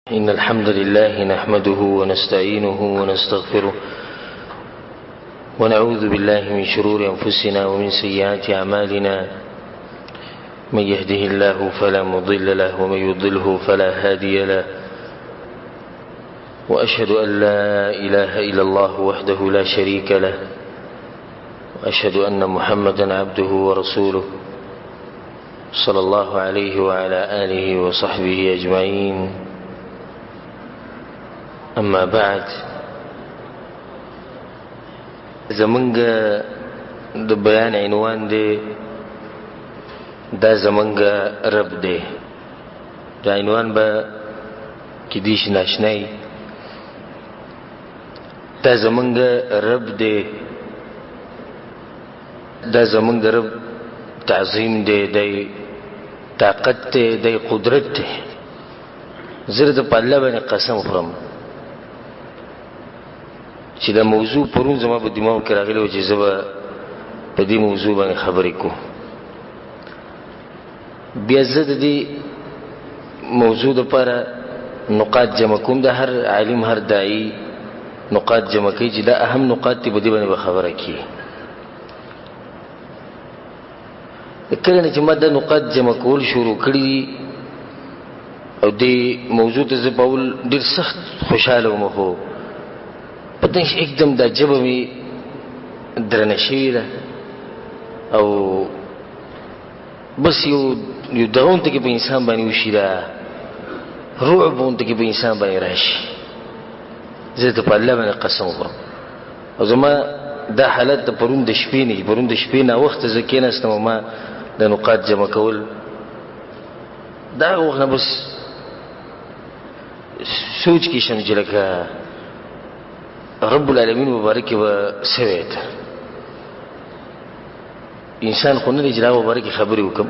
إن الحمد لله نحمده ونستعينه ونستغفره ونعوذ بالله من شرور أنفسنا ومن سيئات أعمالنا، من يهده الله فلا مضل له ومن يضله فلا هادي له، وأشهد أن لا إله إلا الله وحده لا شريك له، وأشهد أن محمدا عبده ورسوله صلى الله عليه وعلى آله وصحبه أجمعين. أما بعد، زمونږ د بیان عنوان دی دا زمونږ رب دی. دا عنوان به کې دې شي ناشنای. دا زمونږ رب دی، دا زمونږ رب تعظیم دی، دی طاقت دی، دی قدرت دی. زه د په الله باندې قسم خورم چې دا موضوع پرون زما په دماغ کې راغلی و چې زه به په دې موضوع باندې خبرې کوم. بیا زه د دې موضوع دپاره نقاط جمع کوم. د هر عالم هر داعي نقاط جمع کوي چې دا اهم نقاط دي، په دې باندې به خبره کیږي. کله نه چې ما دا نقاط جمع کول شروع کړي دي او دې موضوع ته زه په اول ډېر سخت خوشحاله وم، خو پته نشي اکدم دا ژبه مې درنه شوې ده او بس یو یو دغونته کې په انسان باندې وشي، دا رعب غونته کې په انسان باندې راشي. زه ته په الله باندې قسم وخورم او زما دا حالت د پرون د شپې نه، پرون د شپې ناوخته زه کېناستم او ما د نقاط جمع کول. دا هغه وخت نه بس سوچ کې شم چې لکه رب العالمین مبارک به څه وایي. ته انسان خو نه دی چې د هغه مبارکې خبرې وکړم،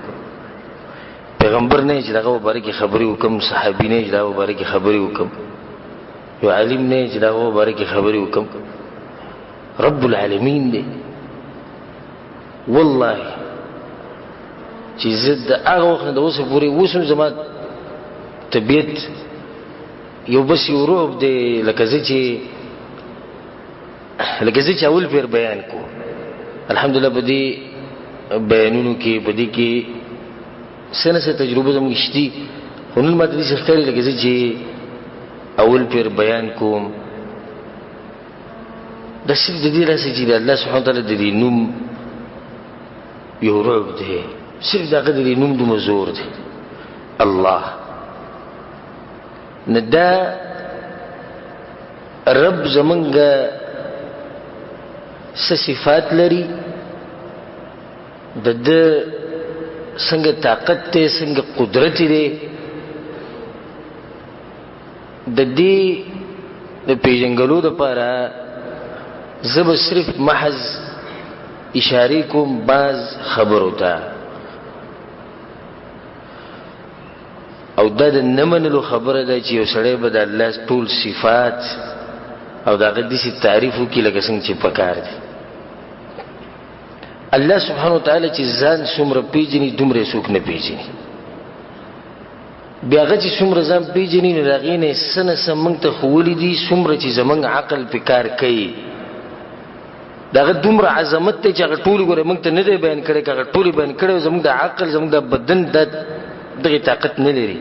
پیغمبر نه چې د هغه مبارکې خبرې وکړم، صحابي نه چې د هغه مبارکې خبرې وکړم، یو عالم نه چې د هغه مبارکې خبرې وکړم. رب العالمین دی. والله چې زه د هغه وخت نه د اوسه پورې اوس هم زما طبیعت یو بس یو رعب دی، لکه زه چې اول پیر بیان کو. الحمدلله په دې بیانونو کې په دې کې څه نه څه تجربه زموږ شتي، خو نن ماته داسې ښکاري لکه زه چې اول پیر بیان کوم. دا صرف د دې راسي چې د الله سبحانه وتعالی د دې نوم یو رعب دی، صرف د هغه د دې نوم دومره زور دی الله. نه دا رب زمونږ څه صفات لري، د ده څنګه طاقت دی، څنګه قدرت دی، د دې د پیژنګلو دپاره زه به صرف محض اشارې کوم بعض خبرو ته، او دا د نه منلو خبره ده چې یو سړی به د الله ټول صفات او د هغه داسې تعریف وکړي لکه څنګه چې پکار دی. الله سبحانه وتعالی چې ځان څومره پیژني دومره یې څوک نه پیژني. بیا هغه چې څومره ځان پیژني نو د هغې نه یې څه نه څه موږ ته ښوولي دي، څومره چې زموږ عقل پې کار کوي. د هغه دومره عظمت دی چې هغه ټولې ګوره موږ ته نه دی بیان کړی، که هغه ټولې بیان کړی زموږ د عقل زموږ د بدن د دغې طاقت نه لري.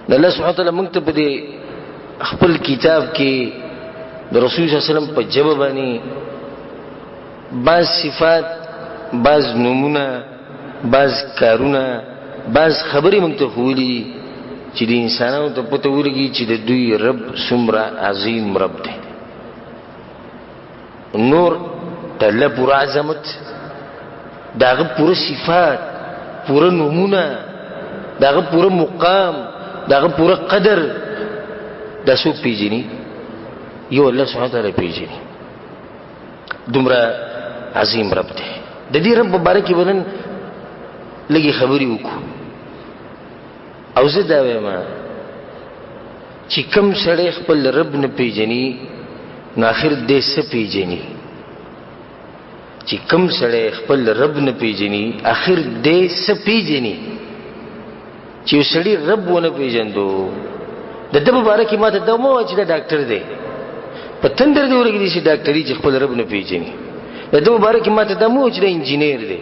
د الله سبحانه وتعالی موږ ته په دې خپل کتاب کې د رسول صلی الله علیه وسلم په ژبه باندې بعض صفات، بعض نومونه، بعض کارونه، بعض خبرې موږ ته ښوولي دي چې د انسانانو ته پته ولګي چې د دوی رب څومره عظیم رب دی. نور د الله پوره عظمت، د هغه پوره صفات، پوره نومونه، د هغه پوره مقام، د هغه پوره قدر، دا څوک پیژني؟ یو الله سبحانه وتعالی پیژني. دومره عظیم رب دی. د دې رب په باره کې به نن لږې خبرې وکړو. او زه دا وایم چې کوم سړی خپل رب نه پیژني نو آخر دې څه پیژني؟ چې کوم سړی خپل رب نه پیژني آخر دې څه پیژني؟ چې یو سړي رب ونه پېژندو، د ده په باره کې ما ته دا مه وایه چې دا ډاکټر دی، په تندر دې ولګېدی چې ډاکټري چې خپل رب نه پېژني. د ده په باره کې ما ته دا مه وایه چې دا انجینیر دی،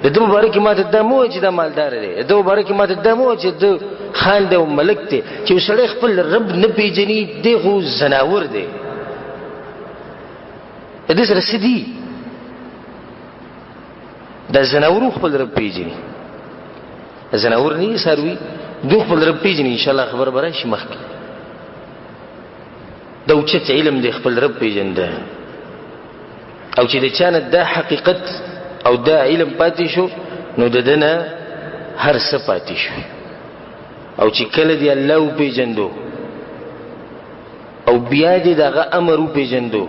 د ده په باره کې ما ته دا مه وایه چې دا مالدار دی، د ده په باره کې ما ته دا مه وایه چې ده خان دی او ملک دی. چې یو سړی خپل رب نه پېژني، دی خو ځناور دی، د دې سره څه دي؟ دا ځناورو خپل رب پېژني، ځناور نه دي څاروي، دوی خپل رب پېژني. انشاءالله خبره به راشي مخکې. دا اوچت علم دی، خپل رب پېژنده. او چې د چا نه دا حقیقت او دا علم پاتې شو، نو د ده نه هر څه پاتې شو. او چې کله دې الله وپېژندو او بیا دې د هغه امر وپېژندو،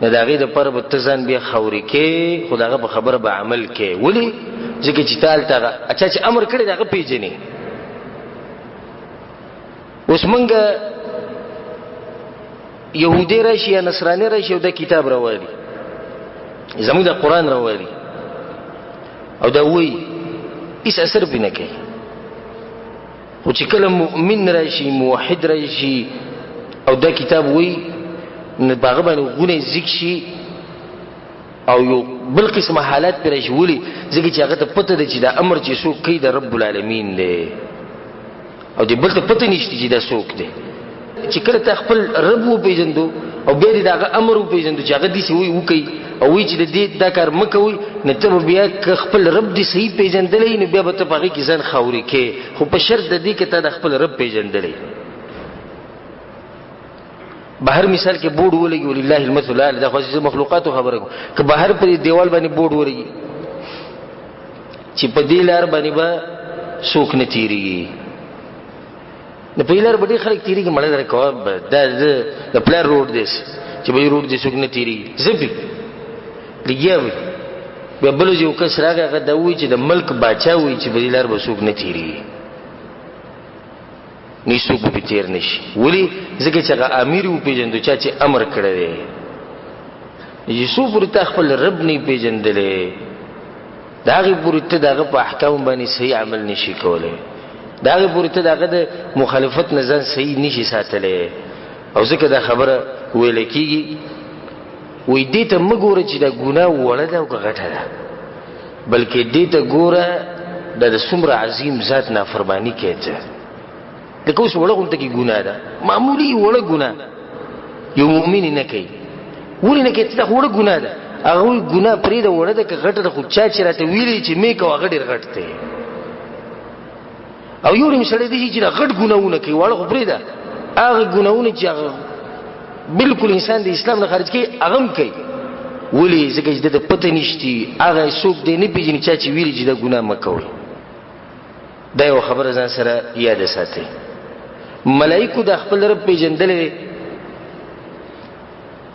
نو د هغې دپاره به ته ځان بیا خاورې کې، خو د هغه په خبره به عمل کې. ولې؟ ځکه چې ته هلته هغه چا چې امر کړی د هغه پېژنې. اوس مونږ یهودی راشي یا نصراني راشي او دا کتاب راوالي، زموږ د قرآن راوالي او دا وایي، هېڅ اثر پرې نه کوي. خو چې کله مؤمن راشي، موحد راشي او دا کتاب وایي، نو په هغه باندې غونی زیږ شي او یو بل قسمه حالات پرې راشي. ولې؟ ځکه چې هغه ته پته ده چې دا امر چې څوک کوي د رب العالمین دی، او دې بل ته پته نشته چې دا څوک دی. چې کله ته خپل رب وپېژندو او بیا دې د هغه امر وپېژندو چې هغه داسې وایي وکړي او وایي چې د دې دا کار مه کوئ، نو ته به بیا که خپل رب دې صحیح پېژندلی، نو بیا به ته په هغې کې ځان خاورې کې، خو په شرط د دې که تا د خپل رب پېژندلی. بهر مثال کې بورډ ولګي، ولله المثل الاعلى، دا خو داسې مخلوقاتو خبره کوم، که بهر په دې دیوال باندې بورډ ولګي چې په دې لار باندې به څوک نه تېرېږي، نو په دې لار به ډېر خلک تېرېږي، مړه در کوه، دا د پلار روډ دی چې په دې روډ دې څوک نه تېرېږي، زه پرې لګیا وي. بیا بل یو کس راغی، هغه دا وایي چې د ملک باچا وایي چې په دې لار به څوک نه تېرېږي، نو هېڅوک به پرې تېر نه شي. ولې؟ ځکه چې هغه امیر وپېژندو چا چې امر کړی دی. چې څو پورې تا خپل رب نه پېژندلی، د هغې پورې ته د هغه په احکامو باندې صحیح عمل نه شي کولی، د هغې پورې ته د هغه د مخالفت نه ځان صحیح نه شي ساتلی. او ځکه دا خبره ویل کېږي، وایي دې ته مه ګوره چې دا ګناه وړه ده او که غټه ده، بلکې دې ته ګوره دا د څومره عظیم ذات نافرماني کوي ته. لکه اوس وړه غونته کې ګناه ده، معمولي وړه ګناه یو مؤمن نه کوي، ولې نه کوي؟ دا خو وړه ګناه ده. هغه وایي ګناه پرېږده، وړه ده که غټه ده، خو چا چې راته ویلي چې مې کوه هغه ډېر غټ دی. او یو نیم سړی دی چې دا غټ ګناهونه کوي، واړه خو پرېږده، هغه ګناهونه چې هغه بالکل انسان د اسلام نه خارج کوي هغه هم کوي. ولې؟ ځکه چې ده ته پته نشتي، هغه څوک دی نه پېژني چا چې ویلي چې دا ګناه مه کوئ. دا یوه خبره ځان سره یاده ساتئ. ملایکو دا خپل رب پېژندلی دی،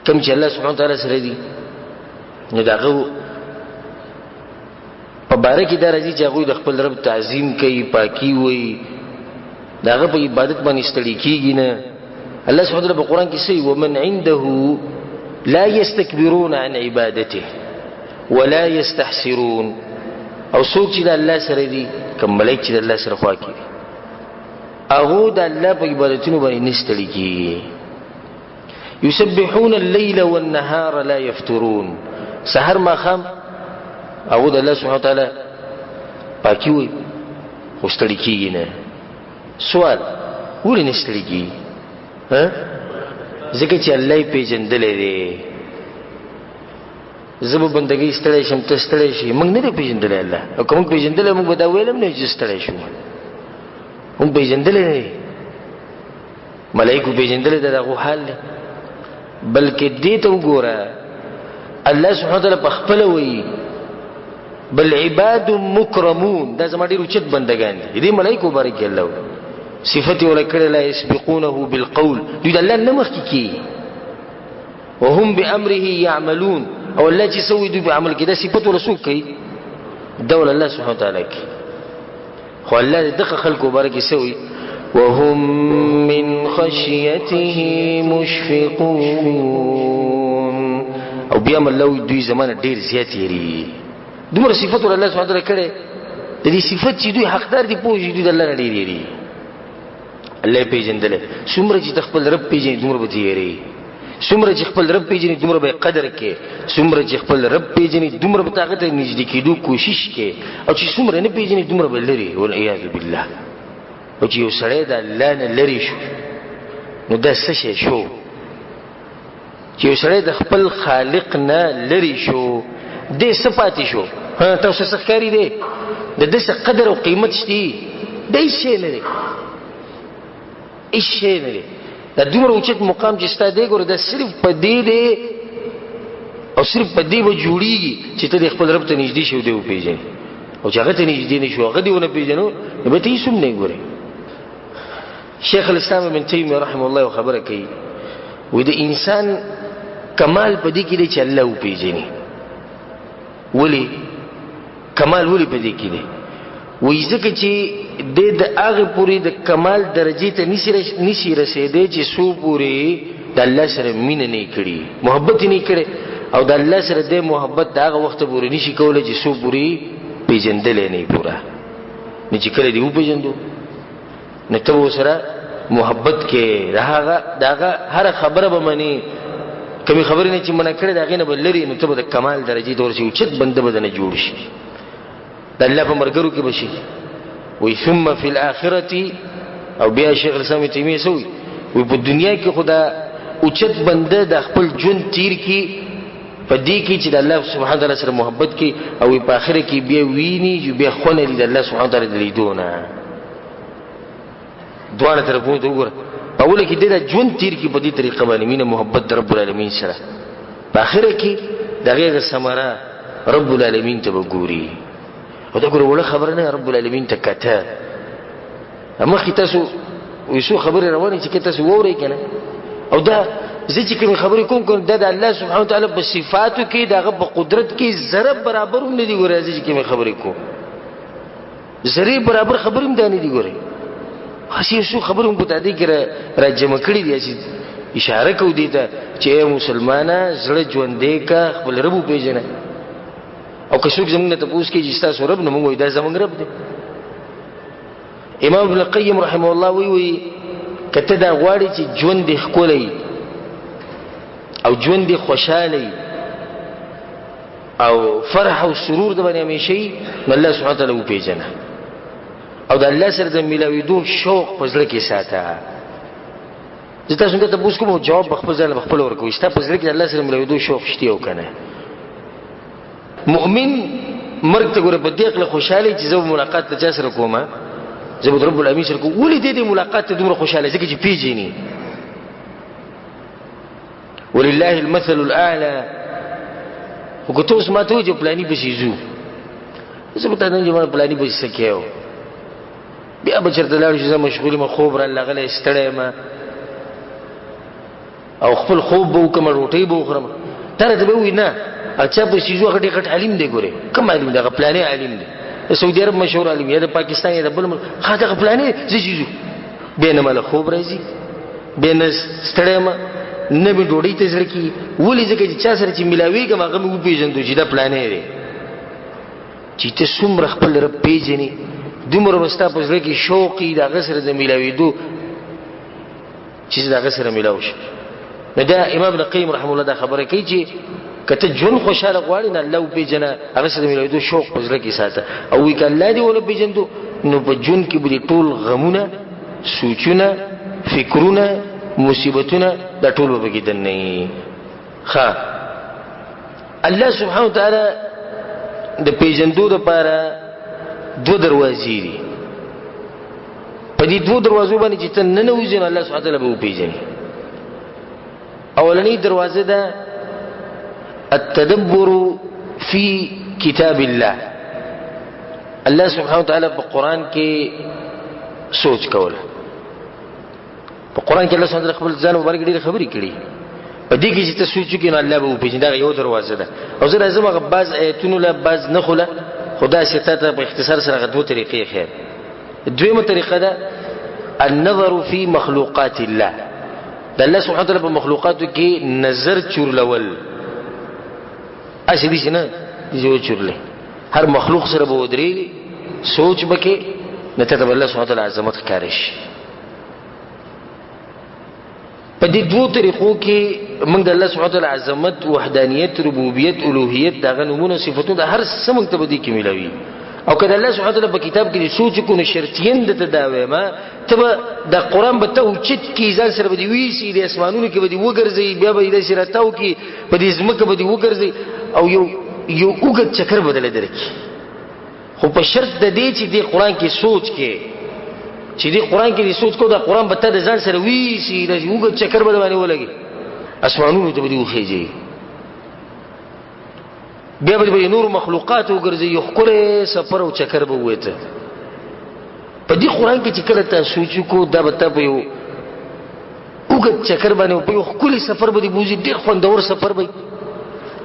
کوم چې الله سبحانه وتعالی سره دي، نو د هغه په باره کې دا راځي چې هغوی د خپل رب تعظیم کوي، پاکي وایي، د هغه په عبادت باندې ستړي کېږي نه. الله سبحانه وتعالی په قرآن کې څه ومن عنده لا يستكبرون عن عبادته ولا يستحسرون. او څوک چې د الله سره دي، کوم ملایک چې د الله سره خوا کې دي، هغو د الله په عبادتونو باندې نه ستړي کېږي. يسبحون الليل والنهار لا يفترون. سحر ماښام هغو د الله سبحانه وتعالی پاکي وایي، خو ستړي کېږي نه. سوال، ولې نه ستړي کېږي؟ ځکه چې الله یې پېژندلی دی. زه به بندګۍ ستړی شم، ته ستړی شې، موږ نه دی پېژندلی الله. او که موږ پېژندلی، موږ به دا ویل هم نه چې ستړی شو. موږ پېژندلی نه دی، ملایکو پېژندلی دی، د هغو حال دی. بلکې دې ته وګوره، الله سبحانه وتعالی په خپله وایي بل عباد مکرمون، دا زما ډېر اوچت بندګان دي. دې ملایکو باره کې الله وایي صفت یې ورله کړې، لا یسبقونه بالقول، دوی د الله نه مخکې کېږي، وهم بأمره يعملون، او الله چې څه وایي دوی په عمل کې. دا صفت ورله څوک کوي؟ دا ورله الله سبحانه وتعالی کوي. خو الله د دغه خلکو باره کې څه وایي؟ وهم من خشيته مشفقون. او بیا هم الله وایي دوی زما نه ډېر زیات یېرېږي. دومره صفت ورله الله سبحانه وتعالی کړی د دې صفت چې دوی حقدار دي، پوه شي دوی د الله نه ډېر یېرېږي. الله یې پېژندلی. څومره چې ته خپل رب پېژنې دومره به ترې یېرېږي، څومره چې خپل رب پېژنې دومره به یې قدر کې، څومره چې خپل رب پېژنې دومره به ته هغه ته نږدې کېدو کوشش کې، او چې څومره نه پېژنې دومره به لرې، والعیاذ بالله. او چې یو سړی د الله نه لرې شو نو دا څه شی شو؟ چې یو سړی د خپل خالق نه لرې شو دی څه پاتې شو؟ ها، تاسو څه ښکاري دی؟ د ده څه قدر او قیمت شته؟ دی هېڅ شی نه دی، هېڅ شی نه دی. دا دومره اوچت مقام چې ستا دی ګوره، دا صرف په دې دی او صرف په دې به جوړېږي چې ته د خپل رب ته نږدې شې او دی وپېژنې، او چې هغه ته نږدې نه شو، هغه دې ونه پېژنو، نو به ته هېڅ هم نه ګورې. شیخ الاسلام ابن تیمیه رحمه الله یو خبره کوي، وایي د انسان کمال په دې کې دی چې الله وپېژني. ولې کمال ولې په دې کې دی؟ وایي ځکه چې دی د هغې پورې د کمال درجې ته نشي رسېدی چې څو پورې د الله سره مینه نه کړي، محبت یې نه کړی، او د الله سره دی محبت د هغه وخته پورې نشي کولی چې څو پورې پېژندلی نه پوره. نو چې کله دې وپېژندو نو ته به ورسره محبت کې، د هغه هره خبره به منې، کومې خبرې نه چې منع کړې د هغې نه به لرې، نو ته به د کمال درجې ته ورسېږي، اوچت بنده به درنه جوړ شي، د الله په ملګرو کې به شي. وایي ثم فی الآخرة، او بیا شیخ الاسلام ابن تیمیه څه وایي؟ وایي په دنیا کې خو دا اوچت بنده د خپل ژوند تیر کړي په دې کې چې د الله سبحانه وتعالی سره محبت کوي، او په آخرت کې بیا ویني چې بیا خونه لري د الله سبحانه وتعالی د لیدو نه. دواړه طرفونو ته وګوره. په اوله کې د ژوند تیر کړي په دې طریقه باندې مینه محبت د رب العالمین سره، په آخره کې د هغې ثمره رب العالمین ته به ګوري. او دا ګوره وړه خبره نه، رب العالمین ته کته. مخکې تاسو یو څو خبرې روانې چې که تاسو واورئ که نه، او دا زه چې کومې خبرې کوم که دا د الله سبحانه وتعالی په صفاتو کې د هغه په قدرت کې ذره برابر هم نه دي. ګوره زه چې کومې خبرې کوم ذرې برابر خبرې هم دا نه دي. ګورې هسې یو څو خبرې هم په دې کې را جمع کړې دي، هسې اشاره کوو دې ته چې ای مسلمانه زړه ژوندی که، خپل رب وپېژنه. او که څوک زموږ نه تپوس کوي چې ستاسو رب، نو موږ وایو دا زموږ رب دی. امام ابن القیم رحمه الله وایي که ته دا غواړې چې ژوند دې ښکلی او ژوند دې خوشحاله او فرح او سرور د باندې همیشه وي، نو الله سبحانه وتعالی وپېژنه او د الله سره د میلاوېدو شوق په زړه کې ساته. زه تاسو نه تپوس کوم او جواب به خپل ځان به خپله ورکوئ، ستا په زړه کې د الله سره میلاوېدو شوق شته او که نه؟ مؤمن مرګ ته ګوره په دې عقله خوشحاله چې زه به ملاقات له چا سره کوم، زه به د رب العالمین سره کوم. ولې دې ملاقات ته دومره خوشحاله؟ ځکه چې پېژني. ولله المثل الاعلى. خو که ته اوس ما ته ووایې چې پلاني پسې ځو، زه به تا ته وایم چې پلاني پسې څه کوې، بیا به چېرته لاړ شو، زه مشغول یم، خوب راغلی، ستړی یم، او خپل خوب به وکړم، روټۍ به وخورم. تا راته به ووایي نه، هغه چا پسې ځو هغه ډېر غټ عالم دی. ګورې کوم عالم دی؟ هغه پلانی عالم دی، د سعودي عرب مشهور عالم یا د پاکستان یا د بل ملک، ښه دغه پلانی زه چې ځو، بیا نه ماله خوب راځي، بیا نه ستړی یم، نه مې ډوډۍ ته زړه کېږي. ولې؟ ځکه چې چا سره چې میلاوېږم هغه مې وپېژندو چې دا پلانی دی. چې ته څومره خپل رب پېژنې دومره به ستا په زړه کې شوق وي د هغه سره د میلاوېدو چې زه د هغه سره میلاو شم. نو دا امام ابن قیم رحمه الله دا خبره کوي چې که ته ژوند خوشحاله غواړې نو الله وپېژنه، هغه سره د میلاوېدو شوق په زړه کې ساته. او وایي که الله دې ونه پېژندو نو په ژوند کې به دې ټول غمونه، سوچونه، فکرونه، مصیبتونه دا ټول به پکې دننه وي. ښه، الله سبحانه وتعالی د پېژندو دپاره دوه دروازې دي. په دې دوو دروازو باندې چې ته ننوځې نو الله سبحانه وتعالی به وپېژني. اولنۍ دروازه ده التدبر فی کتاب الله. الله سبحانه وتعالی په قرآن کې سوچ کول. په قرآن کې الله سبحانه وتعالی خپل ځان مبارک ډېرې خبرې کړي. په دې کې چې ته سوچ وکړې نو الله به وپېژني. دا یو دروازه ده. او زه راځم هغه بعض ایتونو له بعض نښو له، خو داسې تا ته په اختصار سره هغه دوه طریقې ښیم. دویمه طریقه ده النظر فی مخلوقات الله. د الله سبحانه وتعالی په مخلوقاتو کې نظر چورلول. هسې داسې نه، داسې وچورلې، هر مخلوق سره به ودرېږي سوچ به کې، نو ته به الله سبحانه وتعالی عظمت ښکاره شي. په دې دوو طریقو کې موږ د الله سبحانه وتعالی عظمت، وحدانیت، ربوبیت، الوهیت، د هغه نومونه صفتونه، د هر څه موږ ته په دې کې میلاوي. او که د الله سبحانه وتعالی په کتاب کې دې سوچ وکړو، نو شرطیاً درته دا وایم، ته به د قرآن به ته اوچت کړي، ځان سره به دې ویسي، د اسمانونو کې به دې وګرځوي، بیا به دې داسې راتاو کړي، په دې ځمکه به دې وګرځوي، او یو اوږد چکر به درله درکړي. خو په شرط د دې چې دې قرآن کې سوچ کې، چې دې قرآن کې دې سوچ کو، دا قرآن به ته د ځان سره ویسي، داسې اوږد چکر به درباندې ولګي، اسمانونو ته به دې وخېژي، بیا به دې نورو مخلوقاتو وګرځي، یو ښکلی سفر او چکر به ووایې ته. په دې قرآن کې چې کله تا سوچ وکړو، دا به تا په یو اوږد چکر باندې، په یو ښکلي سفر به دې بوځي، ډېر خوندور سفر به وي،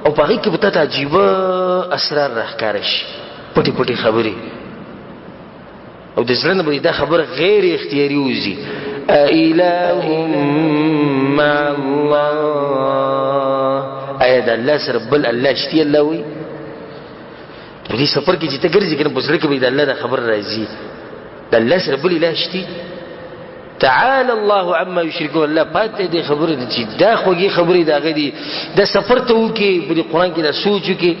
او په هغې کې به تا ته عجیبه اسرار راښکاره شي، پټې پټې خبرې، او د زړه نه به دا خبره غیر اختیاري وځي، أإله مع الله، آیا د الله سره بل الله شته؟ الله وایي. په دې سفر کې چې ته ګرځې که نه، په زړه کې به د الله دا خبره راځي، د الله سره بل اله شته؟ تعالی الله عما یشرکون، الله پاک دی دې خبرې ته چې دا خوږې خبرې د هغه دي، دا سفر ته وکړي، په دې قرآن کې دا سوچ وکړي،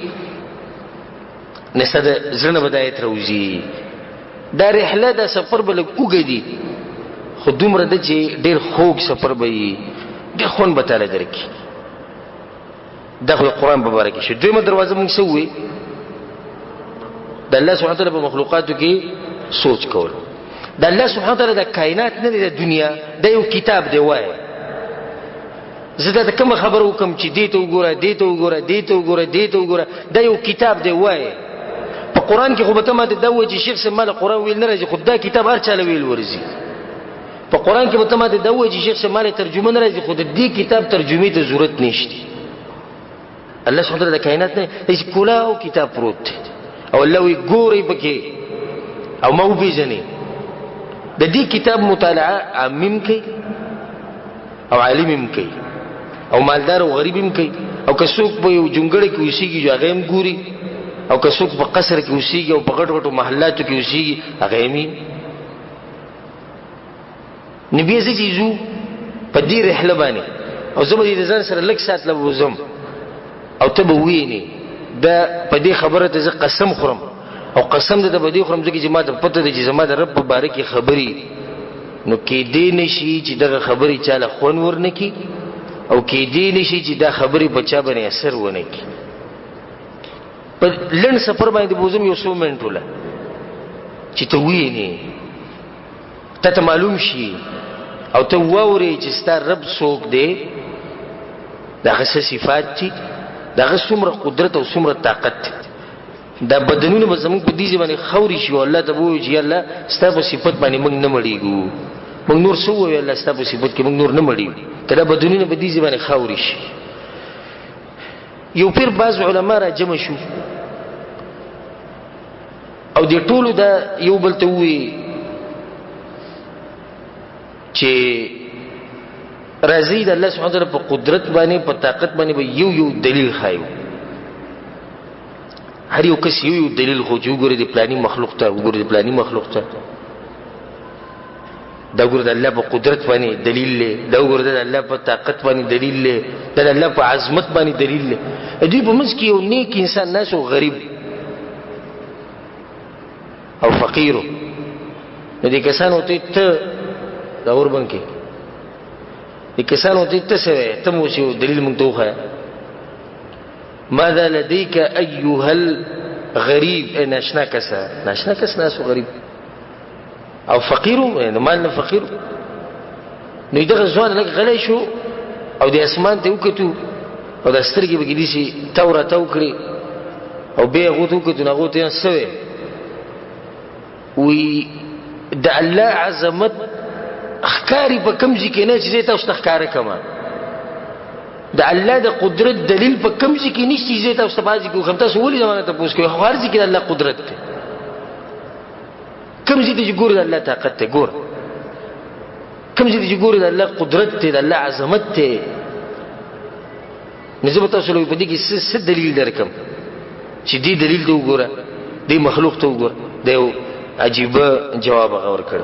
نو ستا د زړه نه به دا آیت راوځي. دا رحله، دا سفر به لږ اوږد دي، خو دومره ده چې ډېر خوږ سفر به وي، ډېر خوند به تاله درکړي. دا خو د قرآن په باره کې شو. دویمه دروازه موږ څه وویل؟ د الله سبحانه وتعالی په مخلوقاتو کې سوچ کول. د الله سبحانه وتعالی د کائنات نه دی، د دنیا دا یو کتاب دی. وایه زه دا کومه خبره وکم چې دې ته وګوره، دې ته وګوره، دې ته وګوره، دې ته وګوره، دا یو کتاب دی. وایه په قرآن کې خو به ته ماته دا ووایې چې شیخ صاحب ما له قرآن ویل نه راځي، خو دا کتاب هر چا له ویل ورځي. په قرآن کې به ته ماته دا ووایې چې شیخ صاحب ما له ترجمه نه راځي، خو د دې کتاب ترجمې ته ضرورت نشته. الله سبحانه وتعالی د کائنات نه هیڅ کلاو کتاب پروت دی، او الله وایي ګورئ پکې او ما وپېژنئ. د دې کتاب مطالعه عامي هم کوي او عالم هم کوي او مالدار او غریب هم کوي، او که څوک په یو جونګړه کې اوسېږي نو هغه هم ګوري، او که څوک په قصر کې اوسېږي او په غټو غټو محلاتو کې اوسېږي هغه هم. نو بیا زه چې ځو په دې رحله باندې، او زه به دې د ځان سره لږ ساعت له وځم او ته به ووینې، دا په دې خبره ته زه قسم خورم، او قسم درته په دې خورم ځکه چې ما ته پته ده چې زما د رب په باره کې خبرې، نو کېدی نه شي چې دغه خبرې چا له خوند ورنه کړي، او کېدی نه شي چې دا خبرې په چا باندې اثر ونه کړي. په لنډ سفر باندې بوزم یو څو منټو له چې ته ووینې، ته ته معلوم شي او ته واورې چې ستا رب څوک دی، د هغه څه صفات دي، د هغه څومره قدرت او څومره طاقت دی. دا بدنونه به زموږ په دې ځای باندې خاورې شي، او الله ته به ووایو چې یا الله ستا په صفت باندې موږ نه مړېږو، موږ نور څه ووایو الله ستا په صفت کې موږ نور نه مړېږو، که دا بدنونه په دې ځای باندې خاورې شي. یو پیر بعض علما را جمع شو او دې ټولو دا یو بل ته ووایي چې راځي د الله سبحانه وتعالی په قدرت باندې په طاقت باندې به یو یو دلیل ښایو. هر یو کس یو یو دلیل خو چې وګوري د پلاني مخلوق ته، وګوري د پلاني مخلوق ته، دا وګوره د الله په قدرت باندې دلیل دی، دا وګوره د الله په طاقت باندې دلیل دی، دا د الله په عظمت باندې دلیل دی. دوی په منځ کې یو نیک انسان ناست و، غریب او فقیر و. نو دې کسانو ته ته دا اوربند کې دې کسانو ته ته څه وایې، ته مو اوس یو دلیل موږ ته وښایه. ماذا لديك أيها الغريب؟ ای ناشنا کسه، ناشنا کس ناست و، غریب او فقیر و، یعنې مال نه فقیر و. نو دغه ځوان لږ غلی شو او د اسمان ته وکتو او د سترګې به کې داسې تاو راتاو کړې او بیا یې هغو ته وکتو، نو هغو ته یې څه ویل؟ وی د الله عظمت ښکاري په کوم ځای کې نه چې زه تاسو ته ښکاره کړم، د الله د قدرت دلیل په کوم ځای کې نشته چې زه تاسو ته بعضې کې وښیم. تاسو ولې زما نه تپوس کوئ؟ خو هر ځای کې د الله قدرت دی. کوم ځای ته چې ګورې د الله طاقت دی، ګوره کوم ځای ته چې ګورې د الله قدرت دی، د الله عظمت دی. نو زه به تاسو له په دې کې څه دلیل درکم چې دې دلیل ته وګوره، دې مخلوق ته وګوره، دی عجیبه جواب هغه ورکړ.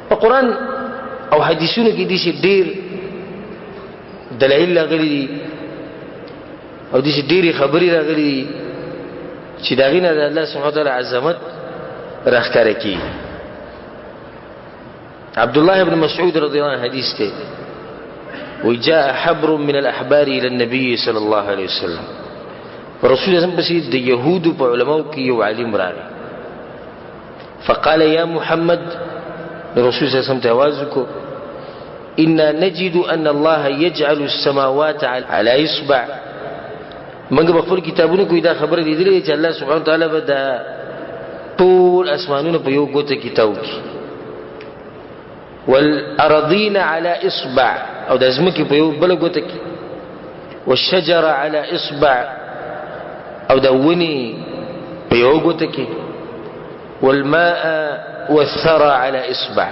په قرآن او حدیثونو کې داسې ډېر دلایل راغلي دي او داسې ډېرې خبرې راغلي دي چې د هغې نه د الله سبحانه وتعالی عظمت راښکاره کېږي. عبد الله بن مسعود رضی الله عنه حدیث ته وجاء حبر من الأحبار إلى النبي صلى الله عليه وسلم. رسول الله پسې د يهودو په علماو کې یو عالم راغی. فقال يا محمد، رسول الله صلى الله عليه وسلم ته اواز وکړو، إنا نجد أن الله يجعل السماوات على إصبع. موږ په خپل کتابونو کې دا خبره لیدلې چې الله سبحانه وتعالی به دا ټول اسمانونه په یو ګوته کې تاو کړي، والأرضين على إصبع، او د ځمکې په یو بله ګوته کې، والشجر على إصبع، او د ونې په یو ګوته کې، والماء والثرى على إصبع،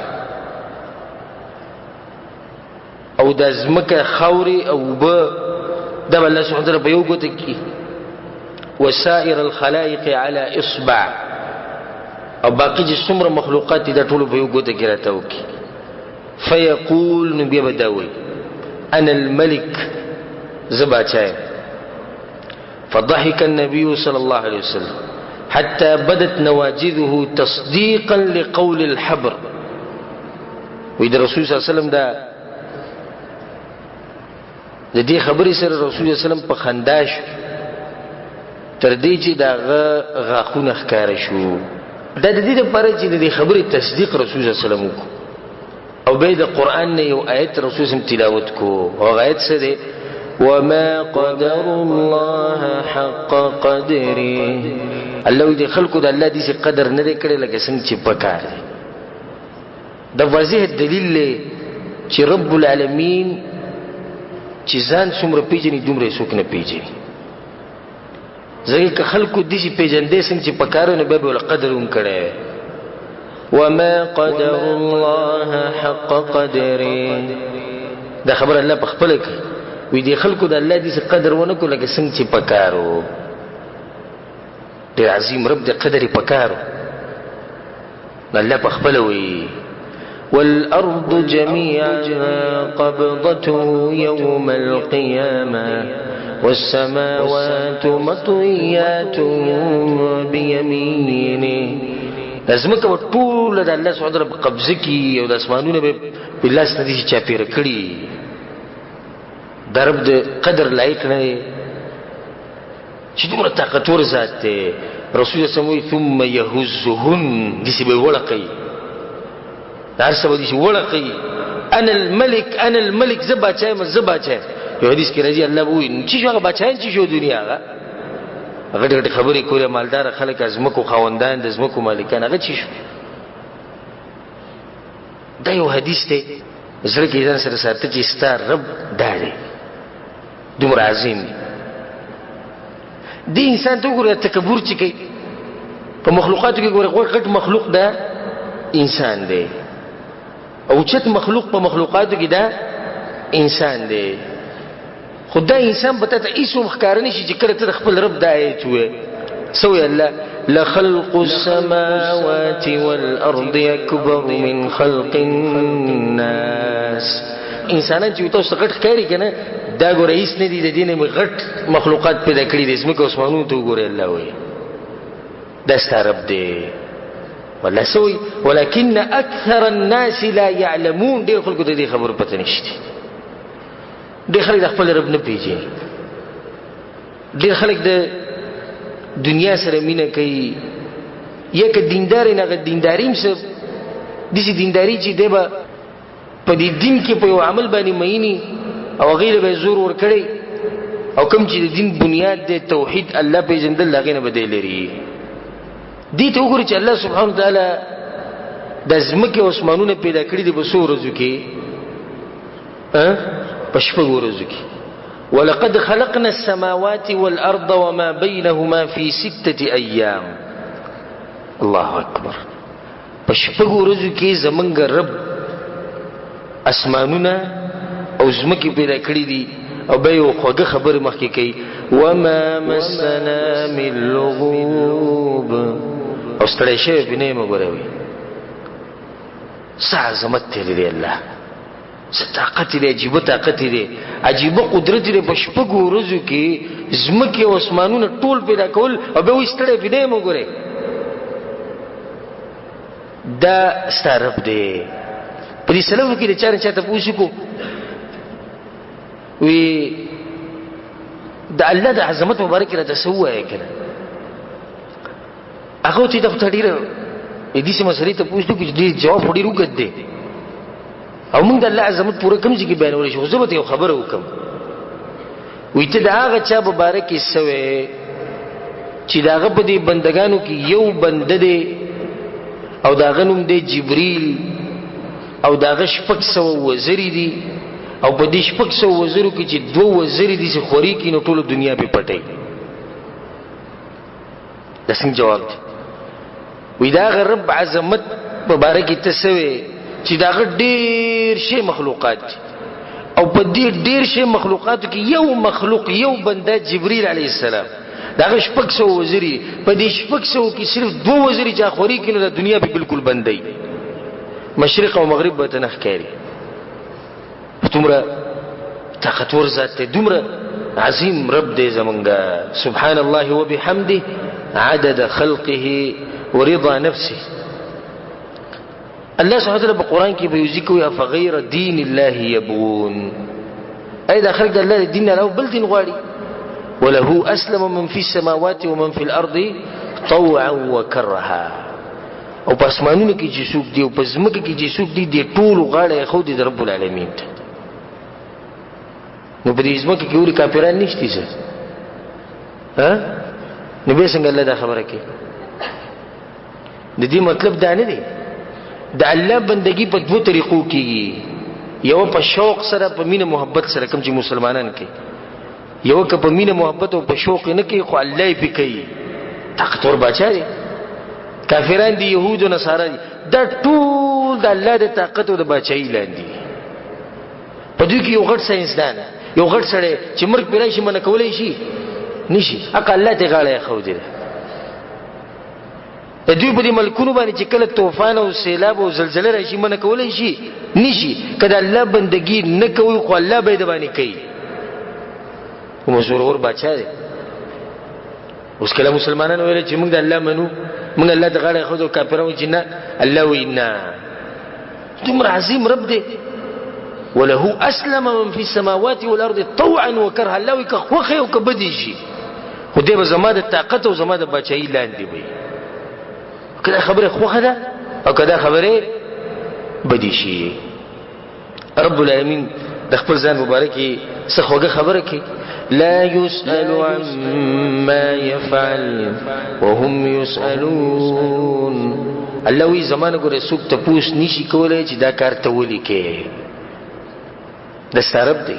او د ځمکه خاورې او اوبه دا به الله سبحانه وتعالی په یو ګوته کې، وسائر الخلائق على إصبع، او باقي چې څومره مخلوقات دي دا ټولو په یو ګوته کې راته وکړي. فیقول، نو بیا به دا وایي انا الملک، زه باچا یم. فضحك النبي صلى الله عليه وسلم حتى بدت نواجذه تصديقا لقول الحبر. وی د رسول صلی الله علیه وسلم دا د دې خبرې سره رسول الله صلی الله علیه وسلم په خندا شو تر دې چې د هغه غاښونه ښکاره شو. دا د دې لپاره چې د دې خبرې تصدیق رسول الله صلی الله علیه وسلم وکړو، او بیا د قرآن نه یو آیت رسول صلی الله علیه وسلم تلاوت کړو. هغه آیت څه دی؟ وما قدر الله حق قدره. الله دې خلکو د الله داسې قدر نه دی کړی لکه څنګه چې پکار دی. دا واضح دلیل دی چې رب العالمین چې ځان څومره پېژني دومره یې څوک نه پېژني. ځکه که خلکو داسې پېژندی څنګه چې پکار وي نو بیا به ورله قدر هم کړی وی. وما قدر الله حق قدره، دا خبره الله په خپله کوي. وایي دې خلکو د الله داسې قدر ونه کړو لکه څنګه چې پکار و. ډېر عظیم رب دی، قدر یې پکار و. الله په خپله وایي والأرض جميعا قبضته يوم القيامة والسماوات مطويات بيمينه. دا ځمکه به ټوله د الله سبحانه وتعالی په قبضه کې او د اسمانونه به په لاس نه دي چې چاپېره کړي. دا رب د قدر لایق نه دی چې دومره طاقتور ذات دی. رسول الله صلی الله علیه وسلم وایي ثم یهزهن، داسې به یې وړقوي، د هر څه به داسې وړقوي، انا الملک انا الملک، زه باچا یم زه باچا یم. یو حدیث کې راځي الله به ووایي چې شو هغه باچایان چې شو دنیا، هغه غټې غټې خبرې کولې، مالداره خلک، ځمکو خاوندان، د ځمکو مالکان، هغه چې شو. دا یو حدیث دی، زړه کې ځان سره ساته چې ستا رب دا دی، دومره عظیم دی. دې انسان ته وګوره تکبر چې کوي په مخلوقاتو کې، ګوره غټ مخلوق دا انسان دی، او چت مخلوق په مخلوقاتو کې دا انسان دی. خو دا انسان به تا ته هېڅ هم ښکاره نه شي چې کله ته د خپل رب دا آیت ووایې. څه وایي الله؟ لخلق السماوات والأرض أكبر من خلق الناس. انسانان چې تاسو ته غټ ښکاري که نه، دا ګوره هېڅ نه دي، د دې نه مې غټ مخلوقات پیدا کړي دي. ځمکې او اسمانونو ته وګورئ، الله وایي دا ستا رب دی. والله څه وایي؟ ولكن أكثر الناس لا يعلمون. ډېر خلکو ته دې خبرو پته نشته، ډېر خلک د خپل رب نه پېژني، ډېر خلک د دنیا سره مینه کوي، یا که دیندار نه، هغه دینداري هم څه داسې دینداري چې دی به په دې دین کې په یو عمل باندې مئیني او هغې له به یې زور ورکړی، او کوم چې د دین بنیاد دی توحید، الله پېژندل، د هغې نه به دی لري. دې ته وګورئ چې الله سبحانه وتعالی د ځمکې او اسمانونه پیدا کړي دي په څو ورځو کې؟ په شپږو ورځو کې. ولقد خلقنا السماوات والأرض وما بينهما في ستة أيام. الله أكبر. په شپږو ورځو کې زمونږ رب اسمانونه او ځمکې پیدا کړي دي، او بیا یو خوږه خبرې مخکې کوي، وما مسنا من لغوب، او ستړی شوی پې نه یم ګوره. وي څه عظمت دی دی الله، څه طاقت دی، عجیبه طاقت دی، عجیبه قدرت دی. په شپږو ورځو کې ځمکې او اسمانونه ټول پیدا کول او بیا وایي ستړی پې نه یم ګوره. دا ستا رب دی. په دې سلفو کې د چا نه چا تپوس وکړو، وی د الله د عظمت مبارک راته څه ووایه که نه؟ هغه چې دا خو ته ډېره داسې مسئلې تپوس وکړو چې دې جواب خو ډېر اوږد دی او موږ د الله عظمت پوره کوم ځای کې بیانولی شو، خو زه به ته یو خبره وکړم. وایي ته د هغه چا په باره کې څه وایې چې د هغه په دې بندګانو کې یو بنده دی او د هغه نوم دی جبریل او د هغه 600 وزرې دي او په دې 600 وزرو کې چې 2 وزرې دي چې خورې کړي نو ټوله دنیا پرې پټوي. دا څنګه جواب دی؟ وایي د هغه رب عظمت په باره کې ته څه وایې چې د هغه ډېر شی مخلوقات دي او په دې ډېر شی مخلوقاتو کې یو مخلوق، یو بنده جبریل علیه السلام، د هغه 600 وزرې، په دې 600 کې صرف 2 وزرې چې خورې کړي نو د دنیا پرې بالکل بندوي، مشرق او مغرب به ته نه ښکاري. دومره طاقتور ذات دی، دومره عظیم رب دی زمونږ. سبحان الله وبحمده عدد خلقه ورضا نفسه. الله سبحانه وتعالی په قرآن کې به یو ذکر وایي افغیر دین الله یبغون، ای دا خلک د الله د دین نه علاوه بل دین غواړي. وله اسلم من فی السماوات ومن فی الارض طوعا وکرها. او په اسمانونو کې چې څوک دي او په ځمکه کې چې څوک دي، دې ټولو غاړه یې ښودې د رب العالمین ته. نو په دې ځمکه کې ولې کافران نشتي څه؟ ها؟ نو بیا څنګه الله دا خبره کوي؟ د دې مطلب دا نه دی. د الله بندگی په دوو طریقو کېږي، یو په شوق سره، په مینه محبت سره، کوم چې مسلمانان کوي. یو که په مینه محبت او په شوق نه کوي خو الله یې پې کوي، طاقتور باچا دی. کافران دي، یهود او نصارا دي، دا ټول د الله د طاقت او د باچایي لاندې دي. په دوی کې یو غټ ساینسدان، یو غټ سړی چې مرګ پرې راشي منع کولی شي؟ نشي. حق الله ته غاړه یې ښودې ده. د دوی په دې ملکونو باندې چې کله طوفان او سیلاب او زلزله راشي منع کولی شي؟ نشي. که د الله بندګي نه کوي خو الله به یې د باندې کوي. کوم زورور باچا دی. اوس کله مسلمانانو ویل چې موږ د الله منو، موږ الله ته غاړه ښودو، کافران وایي چې نه، الله وایي نه. دومره عظیم رب دی. وله اسلم من فی السماوات والارض طوعا وکرها. الله وایي که خوښ او که بدې شي خو دی به زما د طاقت او زما د باچایي لاندې وي. که دا خبره خوښه ده او که دا خبره بدې شي. رب العالمین د خپل ځان مبارکي څه خوږه خبره کوي، لا يسأل عما يفعل وهم يسألون. الله وی زمانه ګوره څوک تپوس نشي کولی چې دا کار ته ولې کوې، د ستا رب دی.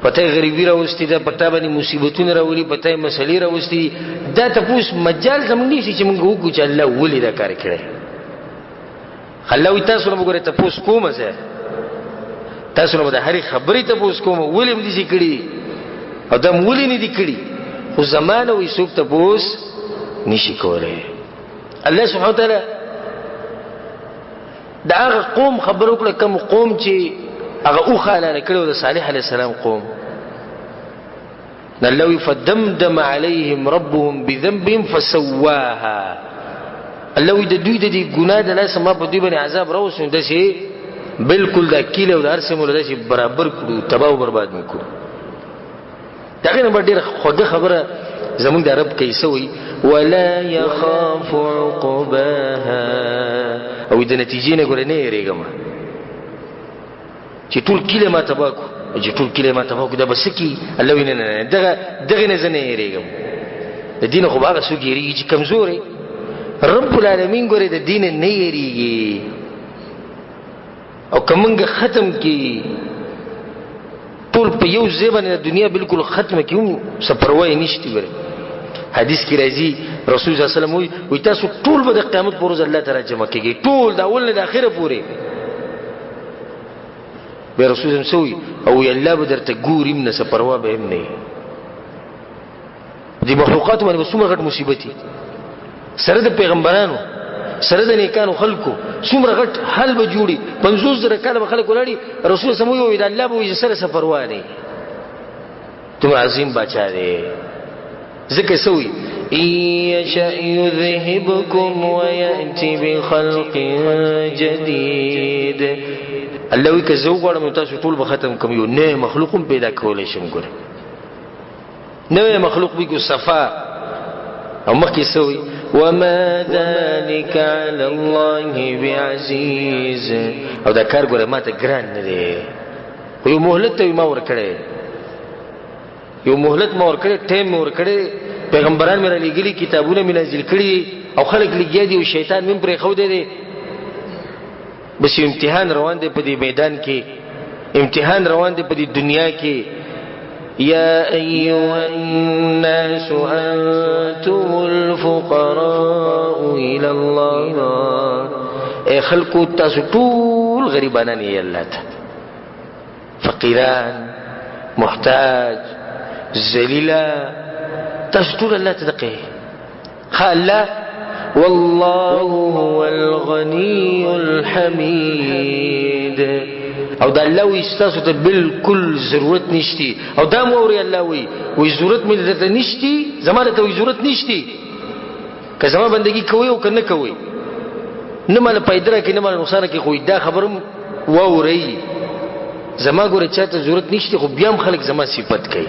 په تا یې غریبي راوستې ده، په تا باندې مصیبتونه راولي، په تا یې مسلې راوستې دي، دا تپوس مجال زموږ نشي چې موږ وکړو چې الله ولې دا کار کړی. الله وی تاسو نه به ګوره تپوس کوم، زه تاسو نه به د هرې خبرې تپوس کوم، ولې مې داسې کړي او دا مې ولې نه دي کړي، خو زما نه وایي څوک تپوس نشي کولی. الله سبحانه وتعالی د هغه قوم خبر وکړه کوم قوم چې هغه اوښه حلاله کړې وه، د صالح علیه السلام قوم. الله وی فدمدم علیهم ربهم بذنبهم فسواها. الله وی د دوی د دې ګناه د لاسه ما په دوی باندې عذاب راوست، نو داسې بالکل دا کیله او د هر څه مو داسې برابر کړو، تباه او برباد مو کړو. د هغې نه به ډېره خوږه خبره زمونږ د رب کوي، څه وایي؟ ولا یخاف عقباها. او د نتیجې نه ګوره نه یېرېږم چې ټول کلی ما تباه کړو، چې ټول کلی ما تباه کړو دا به څه کېږي؟ الله وایي نه نه نه، دغې نه زه نه یېرېږم. د دین خو به هغه څوک یېرېږي چې کمزوری. رب العالمین ګورې د دین نه یېرېږي، او که موږ ختم کړي ټول په یو ځای باندې د دنیا بالکل ختمه کړي هم څه پروا یې نشته. ګورې حدیث کې راځي رسول صلی الله علیه وسلم وایي تاسو ټول به د قیامت پر ورځ الله ته راجمع کېږئ، ټول د اول نه د اخره پورې. بیا رسول صلی الله علیه وسلم وایي او الله به درته ګوري هم نه، څه پروا به هم نه وي. دې مخلوقاتو باندې به څومره غټ مصیبت وي. سره د پیغمبرانو، سره د نیکانو خلکو، څومره غټ حل به جوړي، 50,000 کاله به خلک ولاړي. رسول سم وویل د الله به وایي سره څه پروا دی، دومره عظیم باچا دی. ځکه څه وایي؟ إن يشأ يذهبكم ويأتي بخلق جديد. الله وایي که زه وغواړم نو تاسو ټول به ختم کړم، یو نوی مخلوق هم پیدا کولی شم. ګوره نوی مخلوق به کو صفا. او مخکې څه وایي؟ وما ذلك على الله بعزيز. او دا کار ګوره ما ته ګران نه دی، خو یو مهلت ته ما ورکړی، یو مهلت ما ورکړی، ټایم مې ورکړی، پیغمبران مې رالیږلي، کتابونه مې نازل کړي، او خلک لګیا دي، او شیطان مې هم پرېښودی دی. بس یو امتحان روان دی په دې میدان کې، امتحان روان دی په دې دنیا کې. يا أيها الناس أنتم الفقراء إلى الله. اے خلکو تاسو ټول غریبانان یې الله ته، فقیران، محتاج، ذلیله، تاسو ټول الله ته دقه ښه الله. والله هو الغني الحميد. او دا الله وایي ستاسو ته بالکل ضرورت نشتی. او دا مو اوري الله وایي، وایي ضرورت مې درته نشتی، زما درته وایي ضرورت نشتی، که زما بندګي کوئ او که نه کوئ، نه ماله فایده راکوي نه ماله نقصان راکوي، خو دا خبره هم واورئ، زما ګوره چا ته ضرورت نشتی، خو بیا هم خلک زما صفت کوي.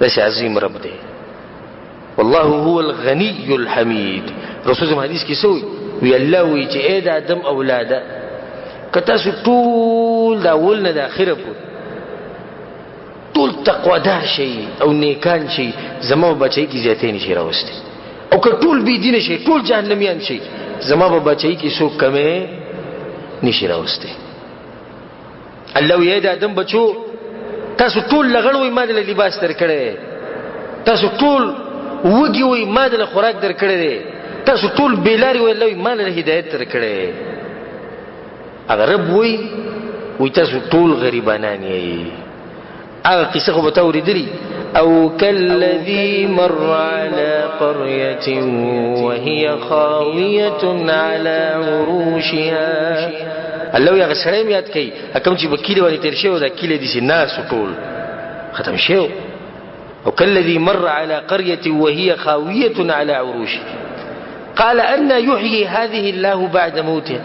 داسې عظیم رب دی. والله هو الغني الحميد. رسول زم حدیث کې څه وایي؟ وی الله وایي چې ای د آدم اولاده، که تاسو ټول د اول نه د اخره پورې ټول تقوادار شئ او نیکان شئ، زما په بچۍ کې زیاتی نشي راوستی. او که ټول بې دینه شئ، ټول جهنمیان شئ، زما په بچۍ کې څوک کمی نشي راوستی. الله وایي د آدم بچو، تاسو ټول لغړ وئ، ما دله لباس درکړی، تاسو ټول وږي وئ، ما دله خوراک درکړی دی، تاسو ټول بېلارې وئ، الله وایي ما له هدایت درکړی. هغه رب وایي، وایي تاسو ټول غریبانان یئ. هغه قصه خو به تا اورېدلي، أو كالذي مر على قرية وهي خاوية على عروشها. الله وایي هغه سړی هم یاد کوي کوم چې په کلي باندې تېر شوی، دا کلی داسې ناست و، ټول ختم شوی. أو كالذي مر على قرية وهي خاوية على عروشها قال أن يحيي هذه الله بعد موتها.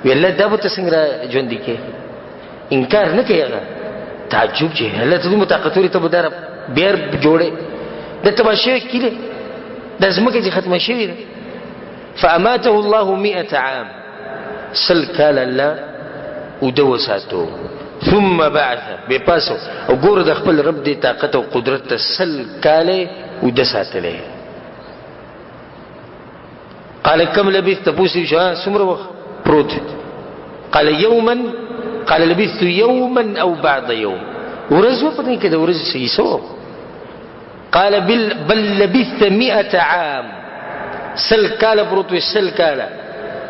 وی الله دا به ته څنګه را ژوندي کړې؟ انکار نه کوي هغه، تعجب چې الله ته دومره طاقت ورکړي، ته به دا بیا جوړې، دا تباه شوې کلی، دا ځمکه چې ختمه شوې ده. فأماته الله 100 عام، 100 کاله الله اوده وساتو. ثم بعث، بې پاسو او ګوره د خپل رب دې طاقت او قدرت ته 100 کاله اوده ساتلی. قال كم لبثت؟ پوښتنه شو څومره وخت پروت؟ قال يوما، قال لبثت يوما او بعض يوم. ورځ وه، پته نه کې د ورځې څه حصه وه. قال بل لبثت 100 عام، 100 کاله پروت وې، 100 کاله.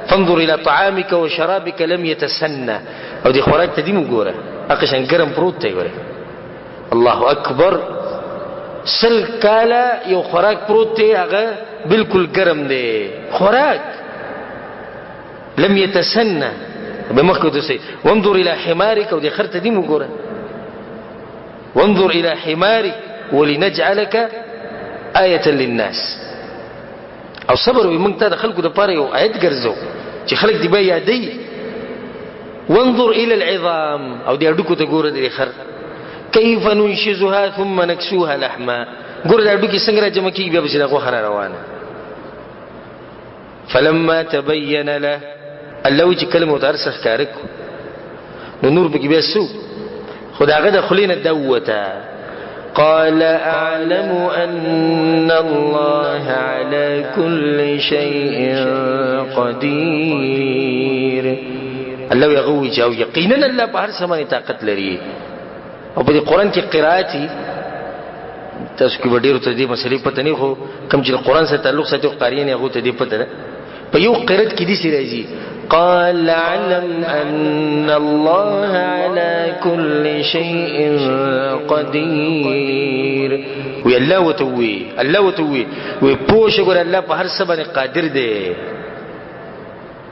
فانظر الى طعامك وشرابك لم يتسنى. او دې خوراک ته دې وګوره، هغه شان ګرم پروت دی. ګوره الله اکبر، 100 کاله یو خوراک پروت دی، هغه بالکل ګرم دی، خوراک لم يتسنى. به مخکې ورته وسئ، وانظر الى حمارك، او دې خر ته دې وګوره، وانظر الى حمارك ولنجعلك آية للناس. او صبر وي، موږ ته د خلکو دپاره یو آیت ګرځو چې خلک دې بیا یادوي. وانظر الى العظام، او دې هډوکو ته ګوره، دې خر كيف ننشزها ثم نكسوها لحما. ګوره دا هډوکي څنګه را جمع کېږي، بیا به چې دا غوښه را روانه. فلما تبين له، الله وایي چې کله مې ورته هر څه ښکاره کړو، نو نور پکې بیا څه وو؟ خو د هغه د خولې نه دا ووته، قال أعلم أن الله على كل شيء قدير. الله وایي هغه وایي چې او یقینا الله په هر څه باندې طاقت لري. او په دې قرآن کې قرائت تاسو کې به ډېرو ته دې مسلې پته نه، خو کوم چې د قرآن سره تعلق ساتي او قاریان یې هغو ته دې پته ده. په یو قرائت کې داسې راځي، قال اعلم أن الله على كل شيء قدير. وی الله وته وی، الله وته وی، وی پوه شه ګوره الله په هر څه باندې قادر دی.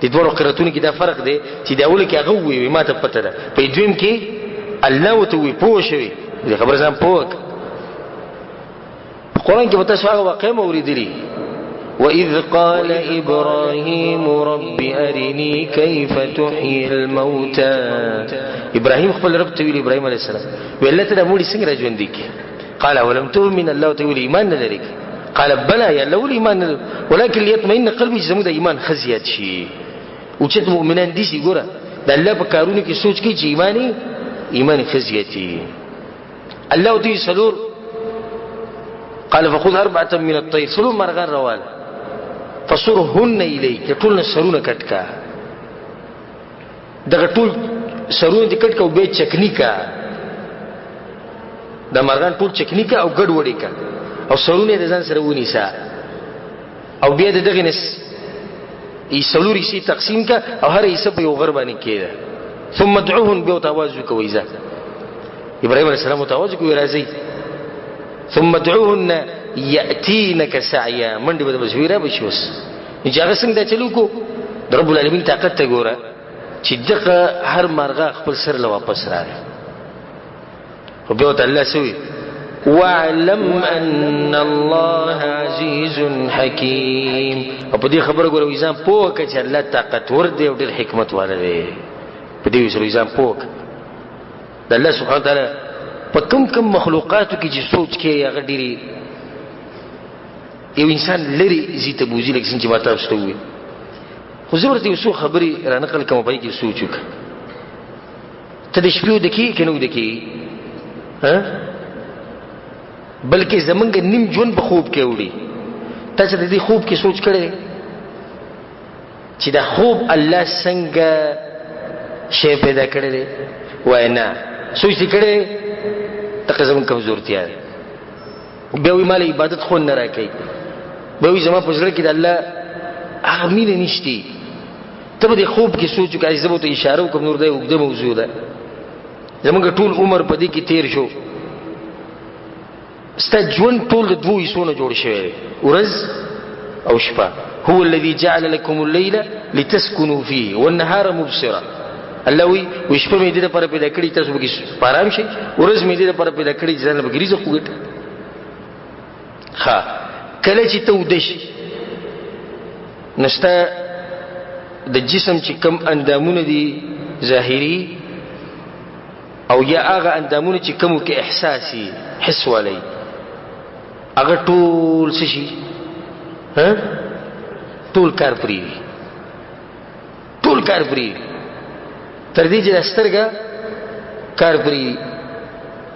د دواړو قراتونو کې دا فرق دی چې د اول کې هغه وی، ما ته پته ده، په دویم کې الله وته وی پوه شوی. دې خبره ځان پوه کړه. په قرآن کې به تاسو هغه واقعه هم اورېدلي، وإذ قال إبراهيم رب أرني كيف تحيي الموتى. إبراهيم خپل رب ته ویل، إبراهيم عليه السلام ویل ته دا مړي څنګه راژوندي کړې؟ قال ولم تؤمن، الله ته ویل ایمان نه لرې؟ قال بلى، یا الله ولې ایمان نه لرم، ولكن ليطمئن قلبي، چې زموږ د ایمان ښه زیات شي. اوچت مؤمنان دي چې ګوره د الله په کارونو کې سوچ کوي چې ایمان یې ښه زیاتېږي. الله ته څلور، قال فخذ أربعة من الطير، څلور مرغان راواله، فصرهن إليك، ټول نه سرونه کټ کا، دغه ټول سرونه دې کټ کا او بیا چکني کا، دا مرغان ټول چکني کا او ګډ وډې کا، او سرونه یې د ځان سره ونیسه، او بیا د دغې نه څلور حصې تقسیم کا، او هر حصه په یو غر باندې کېده. ثم ادعوهن، بیا ورته اواز وکړه، وایي ځه. ابراهیم علیه السلام ورته اواز وکړ، وایي راځئ. ثم ادعوهن یأتینک سعیا، منډې به د بس وي را به شي. اوس نو چې هغه څنګه دا چل وکړو، د رب العالمین طاقت ته ګوره چې دغه هر مرغه خپل سر له واپس راغی. خو بیا ورته الله څه وایي؟ واعلم ان الله عزیز حکیم. او په دې خبره ګوره وایي ځان پوه کړه چې الله طاقتور دی او ډېر حکمت والا دی. په دې سره ځان پوه کړه. د الله سبحانه وتعالی په کوم کوم مخلوقاتو کې چې سوچ کوي هغه ډېرې یو انسان لرې ځي ته بوځي، لکه څنګه چې ما تاسو ته وویل. خو زه ورته یو څو خبرې را نقل کړم، په هغې کې سوچ وکړه. ته د شپې ویده کېږې که نه ویده کېږې؟ ها؟ بلکې زمونږ نیم ژوند په خوب کې وړي. تا چې د دې خوب کې سوچ کړی چې دا خوب الله څنګه شی پیدا کړی دی؟ وایي نه. سوچ دې کړی؟ دغه زمونږ کمزورتیا ده. بیا وایي مال عبادت خوند نه راکوي، بیا وایي زما په زړه کې د الله هغه مینه نشته. ته به دې خوب کې سوچ وکړه، زه به ورته اشاره وکړم، نور دا یو اوږده موضوع ده. زمونږ ټول عمر په دې کې تېر شو. ستا ژوند ټول د دوو حصو نه جوړ شوی دی، ورځ او شپه. هو الذي جعل لكم الليل لتسكنوا فيه والنهار مبصرا. الله وی وی شپه مې دې لپاره پیدا کړې تاسو به کې آرام شئ، ورځ مې دې لپاره پیدا کړې چې ځان به کې رزق وګټئ. ښه، کله چې ته ویده شې نو ستا د جسم چې کوم اندامونه دي ظاهري او یا هغه اندامونه چې کومو کې احساسي حس والی، هغه ټول څه شي؟ ها، ټول کار پرېږدي، ټول کار پرېږدي، تر دې چې دا سترګه کار پرېږدي.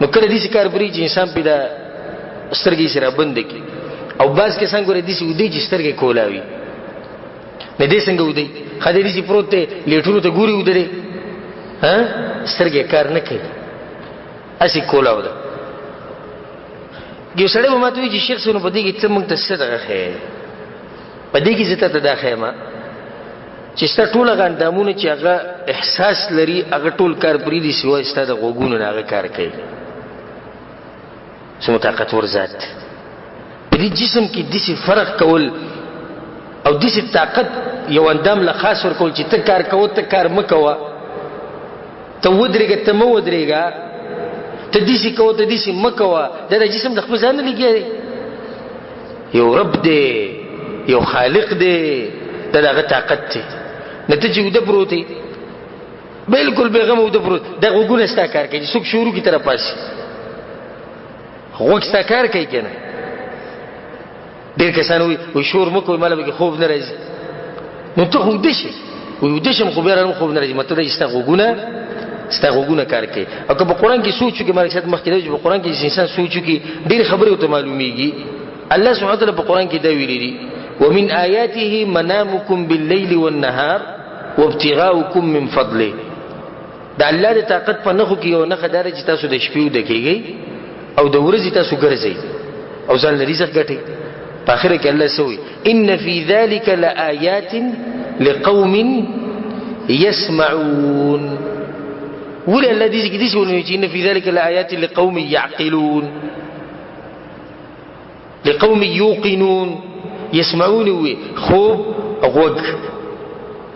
نو کله داسې کار پرېږدي چې انسان پرې دا سترګې سره بنده کړي، او بعض کسان ګوره داسې ویده چې سترګې کولاوي. نه دې څنګه ویده؟ ښه دی داسې پروت دی، لیټونو ته ګوري ویده دی، ها، سترګې کار نه کوي، هسې کولاو ده. یو سړی به ماته وایي چې شیخ صاحب نو په دې کې ته موږ ته څه دغه ښیې؟ په دې کې زه تا ته دا ښیم چې ستا ټول هغه اندامونه چې هغه احساس لري هغه ټول کار پرېږدي، سوای ستا د غوږونو نه هغه کار کوي. څومره طاقتور ذات دی. په دې جسم کې داسې فرق کول او داسې طاقت یو اندام له خاص ورکول چې ته کار کوه ته کار مه کوه، ته ودرېږه ته مه ودرېږه، ته داسې کوه ته داسې مه کوه، دا د جسم د خپل ځان نه لګیا دی. یو رب دی، یو خالق دی، دا د هغه طاقت دی. نه ته چې ویده پروت یې بالکل بېغمه ویده پروت، دا غوږونه ستا کار کوي چې څوک شروع کړي ته راپاڅي، غوږ ستا کار کوي که نه؟ ډېر کسان وایي وایي شور مه کوئ، ماله پکې خوب نه راځي. نو ته خو ویده شې، وایي ویده شم خو بیا هم خوب نه راځي. مطلب دا چې ستا غوږونه کار کوي. او که په قرآن کې سوچ وکړي، مالک صاحب مخکې دی چې په قرآن کې چې انسان سوچ وکړي ډېرې خبرې ورته معلومیږي. الله سبحانه وتعالی په قرآن کې دا ویلي دي، ومن آیاته منامکم باللیل والنهار وابتغاؤکم من فضله. د الله د طاقت په نښو کې یو نښه دا ده چې تاسو د شپې ویده کېږئ او د ورځې تاسو ګرځئ او ځان له رزق ګټئ. په آخره کې الله څه وایي؟ ان فی ذلک لآیات لقوم یسمعون. ولې الله دې ځای کې داسې ونه وایي چې ان فی ذلک لآیات لقوم یعقلون؟ لقوم یوقنون. یسمعون وي خوب غوږ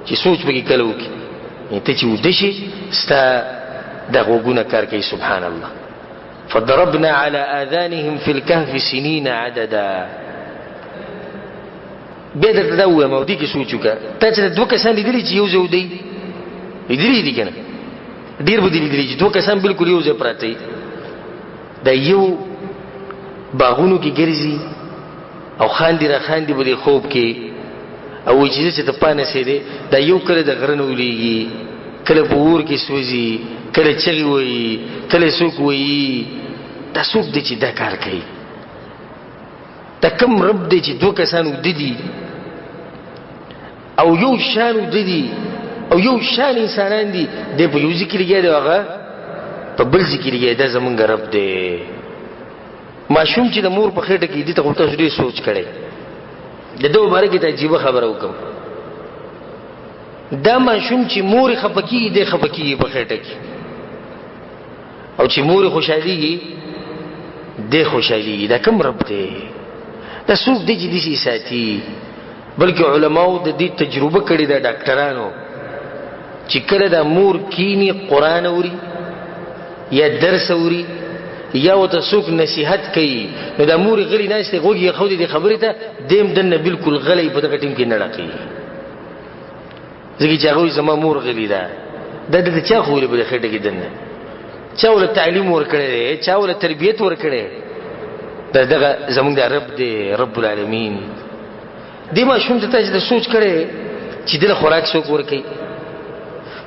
چې سوچ پکې کله وکړي، ته چې ویده شې ستا د غوږونه کار کوي. سبحان الله. فضربنا على آذانهم في الكهف سنين عددا. بیا درته دا ووایم او دې کې سوچ وکړه، تا چې دوه کسان لیدلي چې یو ځای ویده وي، لیدلي دي که نه؟ ډېر به دې لیدلي چې دوه کسان بالکل یو ځای پراته وي، دا یو باغونو کې ګرځي او خاندي را خاندي به دې خوب کې، او وایي چې زه چې ته پانه سېدې، دا یو کله د غره نه ولېږي، کله په اور کې سوځي، کله چغې وایي، کله څوک وایي. دا څوک دی چې دا کار کوي؟ دا کوم رب دی چې دوه کسان ویده دي او یو شان ویده دي او یو شان انسانان دي، دی په یو ځای کې لګیا دی او هغه په بل ځای کې لګیا دی؟ دا زمونږ رب دی. ماشوم چې د مور په خېټه کې دي ته خو تاسو ډېر سوچ کړی. د ده مباره کې ته عجیبه خبره وکړم. دا ماشوم چې مور یې خفه کېږي، دی خفه کېږي په خېټه کې، او چې مور یې خوشحالېږي، دی خوشحالېږي. دا کوم رب دی؟ دا څوک دی چې داسې ساتي؟ بلکې علماو د دې تجربه کړې ده، ډاکټرانو، چې کله دا مور کینی قرآن اوري یا درس اوري یا ورته څوک نصیحت کوي، نو دا مور یې غلي ناست دی، غوږ یې ښودی دې خبرې ته، دی هم دننه بالکل غلی په دغه ټیم کې نه ړقېږي، ځکه چې هغه وایي زما مور غلي ده. دا دلته چا ښوولې په دې خېټه کې دننه؟ چا ورته تعلیم ورکړی دی؟ چا ورته تربیت ورکړی؟ دا دغه زمونږ د رب دی، رب العالمین. دې ماشوم ته تاسې د سوچ کړی چې دله خوراک څوک ورکوي؟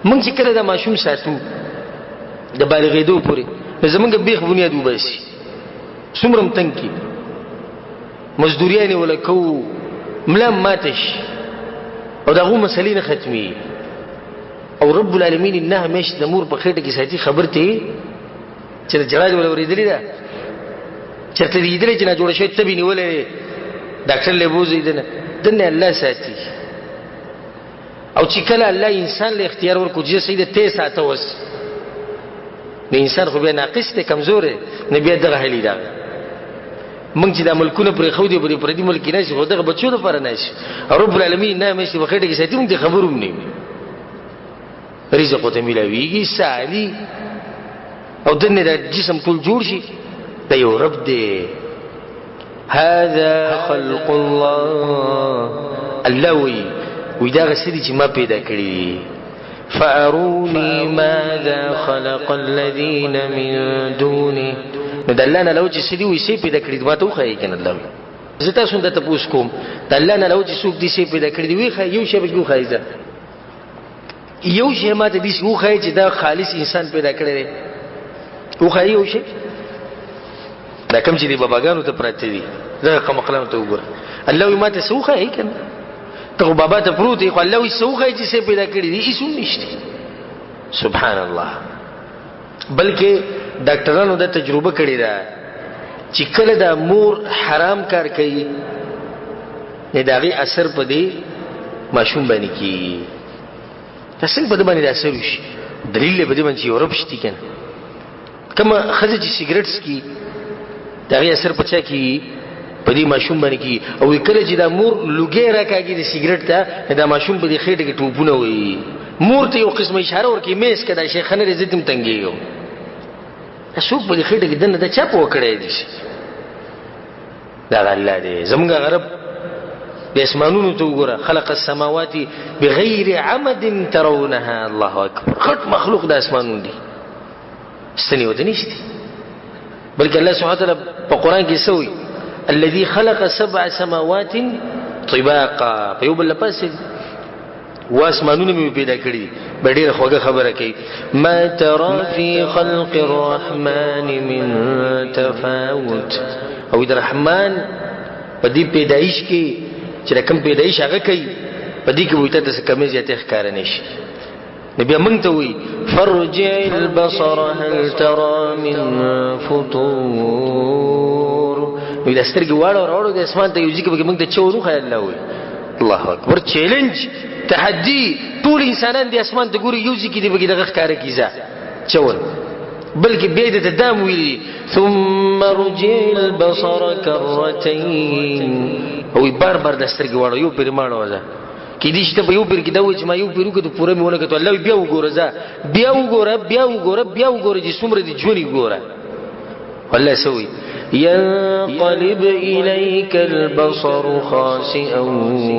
موږ چې کله دا ماشوم ساتو د بالغېدو پورې، نو زمونږ بېخ بنیاد وباسي، څومره هم تنګ کړي، مزدوریانې وله کوو، ملا هم ماته شي او د هغو مسلې نه ختمېږي. او رب العالمین یې نهه میاشتې د مور په خېټه کې ساتي. خبر ته چې د ژړا دې وله اورېدلې ده، چېرته دې لیدلې چې ناجوړه شوی تبې نیولی دی، ډاکټر له یې بوځئ، دنه دنه الله ساتي. او چې کله الله انسان له اختیار ورکړو چې صحیح ده ته ساته اوس، نو انسان خو بیا ناقص دی، کمزور دی، نو بیا دغه هلي ده. موږ چې دا ملکونه پرېښودي په دې پردي ملک کې نه شي، خو دغه بچو دپاره نه شي. او رب العالمین نه میاشتې په خېټه کې ساتي، موږ دې خبر هم نه وي، رزق ورته میلاویږي، سالي، او دنه دا جسم ټول جوړ شي. دا یو رب دی. هذا خلق الله. الله وی وی دا هغه څه دي چې ما پیدا کړي دي. فأروني ماذا خلق الذين من دونه. نو د الله نه علاوه چې څه دي وایي څه پیدا کړي دي، ما ته وښایي که نه. الله وایي زه تاسو نه تپوس کوم، د الله نه علاوه چې څوک دي څه پیدا کړي دي وښایي، یو شی پکې وښایي. زه یو شی ما ته داسې وښایي چې دا خالص انسان پیدا کړی دی، وښایي یو شی. دا کوم چې د باباګانو ته پراته دي، دغه قمقلانو ته وګوره. الله وایي ما ته څه وښایي که نه، ته خو بابا ته پروت یې، خو الله وایي څه وښایي چې څه پیدا کړي دي، هېڅ هم نشته. سبحان الله. بلکې ډاکټرانو دا تجربه کړې ده چې کله دا مور حرام کار کوي، نو د هغې اثر په دې ماشوم باندې کېږي. دا څنګه په دې باندې اثر وشي؟ دلیل یې په دې باندې چې یو رب شته که نه. کومه ښځه چې سګرټ څکي، د هغې اثر په چا کېږي؟ په دې ماشوم باندې کېږي. او کله چې دا مور لوګی راکاږي د سګرټ ته، نو دا ماشوم په دې خېټه کې ټوپونه وهي. مور ته یو قسمه اشاره ورکوي، مې څکه دا شی ښه نه دی، زه ترې هم تنګېږم. دا څوک په دې خېټه کې دننه دا چا پوه کړی دی؟ دا الله دی زمونږ هغه رب. د اسمانونو ته وګوره، خلق السماوات بغیر عمد ترونها. الله اکبر، غټ مخلوق د اسمانونو دی، ستنې ورته نشته. بلکې الله سبحانه وتعالی په قرآن کې څه وایي؟ الذي خلق سبع سماوات طباقا، په یو بل پسې واسمانونه مې پیدا کړي. به ډېره خوږه خبره کوي، ما ترى في خلق الرحمن من تفاوت. او د رحمان په دې پیدایش کې چې کوم پیدایش هغه کوي، په دې کې وایي ته څه کمې زیاتې ښکاره نه شي. نو بیا موږ ته وایي فرجع البصر هل ترى من فطور. نو دا سترګې واړه راوړو د اسمان ته، یو ځای کې به موږ ته څه وروښیي. الله وایي الله اکبر، چیلنج، تحدي، ټول انسانان د اسمان ته ګوري، یو ځای کې دې پکې دغه ښکاره کړي. ځه چور بلکې بیا دې ته دا هم ویلي ثم رجع البصر کرتین، او بار بار د سترګې واړه یو پېر ماړه وځه. کېدای شي ته په یو پېر کې دا وایي چې ما یو پېر وکړ پوره مې ونه کتو، الله بیا وګوره، ځه بیا وګوره، بیا وګوره، بیا وګوره چې څومره دې ژوند یې ګوره. الله څه وایي؟ ينقلب إليك البصر خاسئا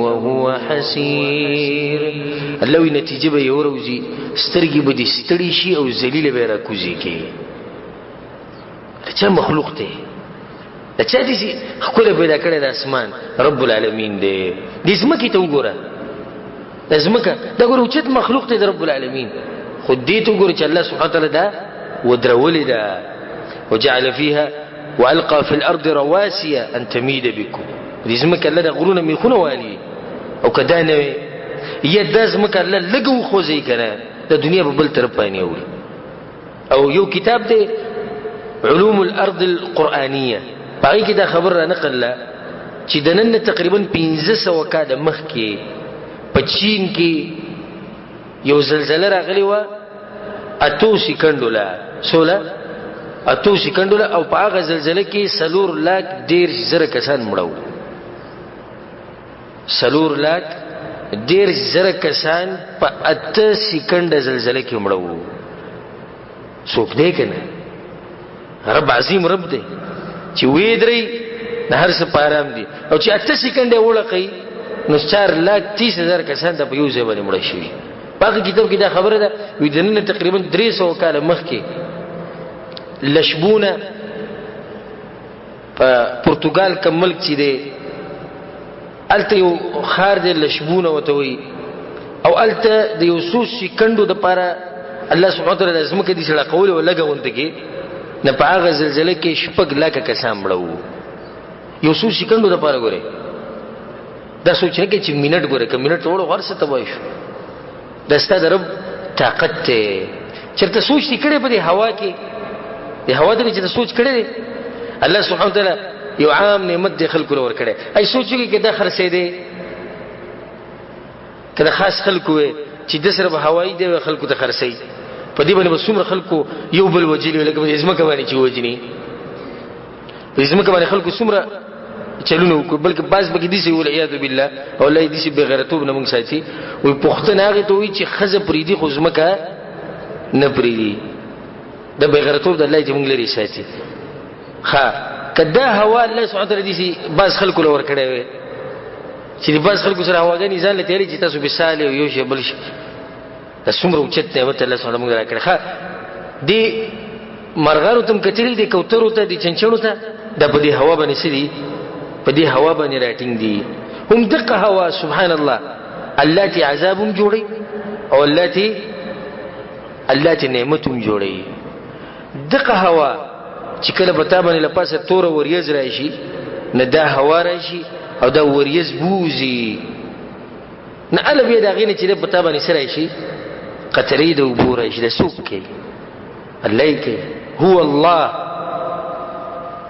وهو حسير. الله وی نتیجه به یې وروځي، سترګې به دې ستړي شي او ذلیله به یې راکوزي کړي. د چا مخلوق دی؟ د چا داسې ښکلی پیدا کړی د اسمان؟ رب العالمین دی. دې ځمکې ته وګوره، د ځمکه دا ګوره اوچت مخلوق دی د رب العالمین، خو دې ته وګوره چې الله سبحانه وتعالی دا ودرولې ده. وجعل فيها وألقى في الأرض رواسي أن تميد بكم. دې ځمکه الله د غرونه میخونه والي، او که دا نه وي یا دا ځمکه الله لږه وخوځوي که نه د دنیا په بل طرف باندې اوړي. او یو کتاب دی علوم الأرض القرآنية، په هغې کې دا خبره را نقل ده چې د نن نه تقریبا 500 کاله مخکې په چین کې یو زلزله راغلې وه، 8 سیکنډو له سوله 8 سیکنډو له، او په هغه زلزله کې 4,30,000 کسان مړه وو. 4,30,000 کسان په 8 سیکنډه زلزله کې مړه وو. څوک دی که نه؟ رب عظیم رب دی چې ویې د هر څه په آرام دي، او چې 8 سیکنډه یې وړقوي نو 4,30,000 کسان د په یو ځای باندې مړه شوي. په هغه کتاب کې دا خبره ده وي د نن تقریبا 300 کاله مخکې لشبونه په پرتګال کوم ملک چې دی، هلته یو ښار دی لشبونه ورته وایي، او هلته د یو څو سیکنډو دپاره الله سبحانه وتعالی د ځمکې داسې ړقولې وه لږه غونته کې، نه په هغه زلزله کې 6 لاکه کسان مړه وو. یو څو سیکنډو دپاره ګورې، دا سوچ نه کوي چې منټ ګورې، که منټ وړو هر څه تباه شو. دا ستا د رب طاقت دی. چېرته سوچ دې کړی په دې هوا کې، دې هوا ته دې چېرته سوچ کړی دی؟ الله سبحانه وتعالی یو عام نعمت دې خلکو له ورکړی. ای سوچ وکړي که دا خرڅېدی، که د خاص خلکو وی چې د سره به هوایي دی وی خلکو ته خرڅوي، په دې باندې به څومره خلکو یو بل وژلي وي، لکه په دې ځمکه باندې چې وژني، په دې ځمکه باندې خلکو څومره چلونه وکړو، بلکې بعض پکې داسې والعیاذ بالله، او الله یې داسې بېغیرتوب نه موږ ساتي. وایي پوښتنه هغې ته وایي چې ښځه پرېږدي خو ځمکه نه پرېږدي، د بېغیرتوب د الله یې چې موږ لرې ساتي. ښه که دا هوا الله سبحانه وتعالی داسې بعض خلکو له ورکړی وی چې د بعض خلکو سره هواګانې ځان له تیاري چې تاسو بسالې او یو شی بل شي، دا څومره اوچت نعمت الله سبحانه موږ راکړی. ښه دې مرغانو ته هم کتلي دي، کوترو ته، دې چنچڼو ته، دا په دې هوا باندې څه دي؟ په دې هوا باندې راټینګ دي. هم دقه هوا سبحان الله الله تی عذاب هم جوړي او الله تی نعمت هم جوړي. دقه هوا چې کله په تا باندې له پاسه توره وریځ راشي، نه دا هوا راشي او دا وریځ بوځي، نه هله بیا د هغې نه چې په تا باندې څه راشي؟ قطرې د اوبو راشي. دا څوک کوي؟ الله یې کوي. هو الله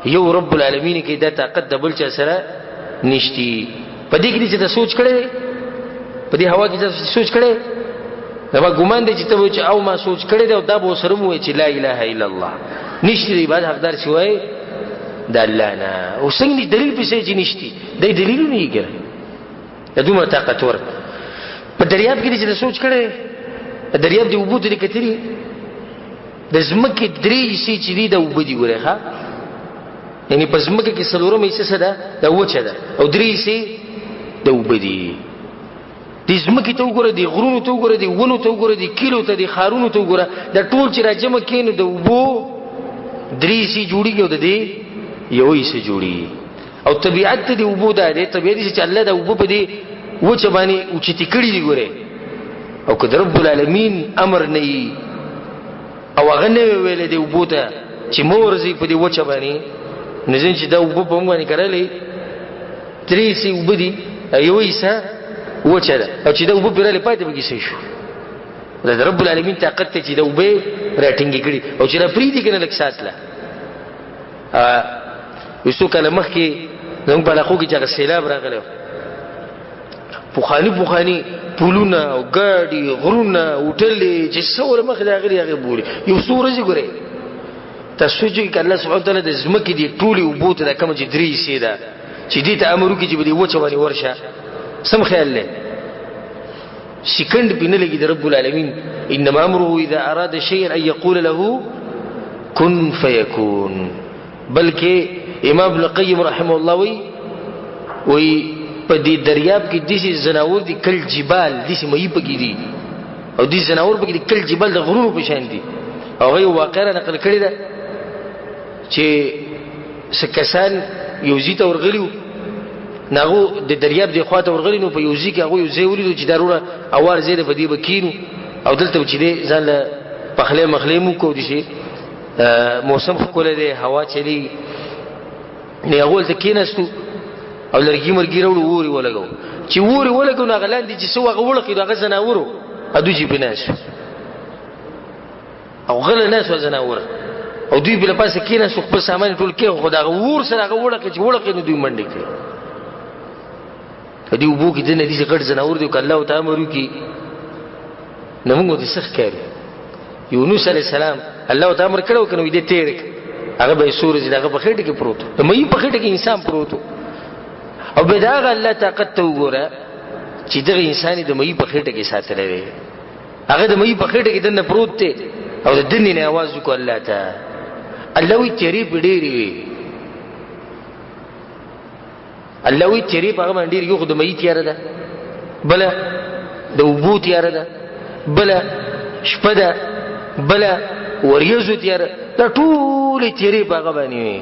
یو رب العالمین کې دا طاقت د بل چا سره نشتی. په دې کې چې ته سوچ کړی دی، په دې هوا کې چې سوچ کړی، زما ګمان دی چې ته به چې او ما سوچ کړی دی او دا به ورسره ووایې چې لا اله الا الله، نشتی د عبادت حقدار سوای د الله نه. او څنګه دلیل پسې چې نشتی، دی دلیلونه یې کړی، دا دومره طاقتور. په دریاب کې چې ته سوچ کړی، د دریاب د اوبو ته دې کتلي، د ځمکې 3 حصې چې دي دا اوبه دي ګورې، ښه یعنې په ځمکه کې څلورمه حصه څه ده؟ دا وچه ده، او 3 حصې د اوبه دي. دې ځمکې ته وګوره، دې غرونو ته وګوره، دې ونو ته وګوره، دې کلیو ته، دې ښارونو ته وګوره، دا ټول چې راجمع کړې نو د اوبو 3 حصې جوړېږي او د دې یوه حصه جوړېږي. او طبیعت ته د اوبو دا دی، طبیعت چې الله د اوبو په دې وچه باندې اوچتې کړي دي ګورې، او که د رب العالمین امر نه وي او هغه نه وي ویلی دې اوبو ته چې مه ورځئ په دې وچه باندې، نو ځینې چې دا اوبه په موږ باندې کرلې 3 حصې اوبه دي، یوه حصه وچه ده، او چې دا اوبه پرې رالې پاتې پکې څه شو؟ دا د رب العالمین طاقت دی چې دا اوبه یې راټینګې کړي او چې را پرېږدي که نه لږ ساعت له. یو څو کاله مخکې زموږ په علاقو کې چې هغه سیلاب راغلی و، پخواني پخواني پلونه او ګاډي، غرونه، هوټلې چې څه ور مخې راغلي هغې بولي، یو څو ورځې ګورې تاسو سوچ وکړئ که الله سبحانه وتعالی د ځمکې دې ټولې اوبو ته دا کومه چې درې حصې ده چې دې ته امر وکړي چې په دې وچه باندې ورشه، سم خیال دی سیکنډ پې نه لګي د رب العالمین. انما امره اذا اراد شيئا ان يقول له كن فيكون. بلکې امام ابن القیم رحمه الله وایي، وایي په دې دریاب کې داسې ځناور دي کل جبال، داسې مېي پکې دي، او دې ځناور پکې دي کل جبال د غرونو په شان دي. او هغه یو واقعه را نقل کړې ده چې څه کسان یو ځای ته ورغلي وو، نو هغو د دریاب دې خوا ته ورغلي، نو په یو ځای کې هغو یو ځای ولیدو چې دا وروره اوار ځای دی، په دې به کښېنو او دلته به چې دی ځان له پخلی مخلی مو کوو، داسې موسم ښکلی دی، هوا چلېږي. نو هغو هلته کښېناستو او لرګي مرګي راوړو، اور یې ولګو. چې اور یې ولګو نو هغه لاندې چې څه وو هغه وړقېدو، هغه ځناور و، دوی چې پرې ناست وو او غلی ناست وو ځناور، او دوی پرې له پاسه کښېناستو، خپل سامان یې ټول کېښود، خو د هغه اور سره هغه وړقېد، چې وړقېد نو دوی منډې کړې. په دې اوبو کې دننه داسې غټ ځناور دی، که الله ورته امر وکړي نو موږ ورته څه ښکاري. یونس علیه السلام الله ورته امر کړی و که نه، وایي دی تېر کړه، هغه به یې څو ورځې د هغه په خېټه کې پروت و، د مېي په خېټه کې انسان پروت و. او بیا د هغه الله طاقت ته وګوره چې دغه انسان یې د مېي په خېټه کې ساتلی دی، هغه د مېي په خېټه کې دننه پروت دی او د دننې نه اواز وکړو الله ته. الله وایي تیرې پرې ډېرې وې، الله وایي تیرې په هغه باندې ډېرې، یو خو د مېي تیاره ده، بله د اوبو تیاره ده، بله شپه ده، بله وریځو تیاره، دا ټولې تیرې په هغه باندې وې.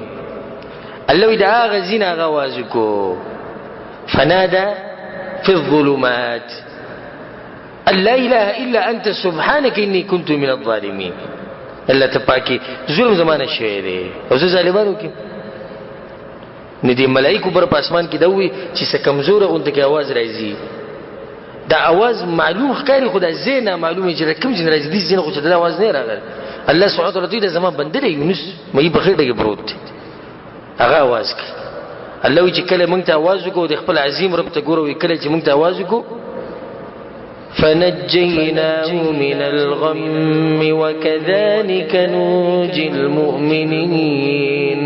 الله وایي د هغه ځای نه هغه اواز وکړو، فنادى في الظلمات ان لا اله الا انت سبحانك اني كنت من الظالمين. الله ته پاکي ظلم زمانه شوی دی او زه ظالمانو کې. نو دې ملایکو بر په اسمان کې دا ووایي چې څه کمزوره غوندې کې اواز راځي، دا اواز معلوم ښکاري خو دا ځای نامعلوم چې دا کوم ځای نه راځي، دې ځای نه خو چې دا اواز نه راغلی. الله سبحانه وتعالی دا زما بنده دی یونس مې په خېټه کې پروت دی، هغه اواز کوي. الله وایي چې کله موږ ته اواز وکړو د خپل عظیم رب ته ګوره، وایي کله چې موږ ته اواز وکړو فنجيناه من الغم وكذلك ننجي المؤمنين.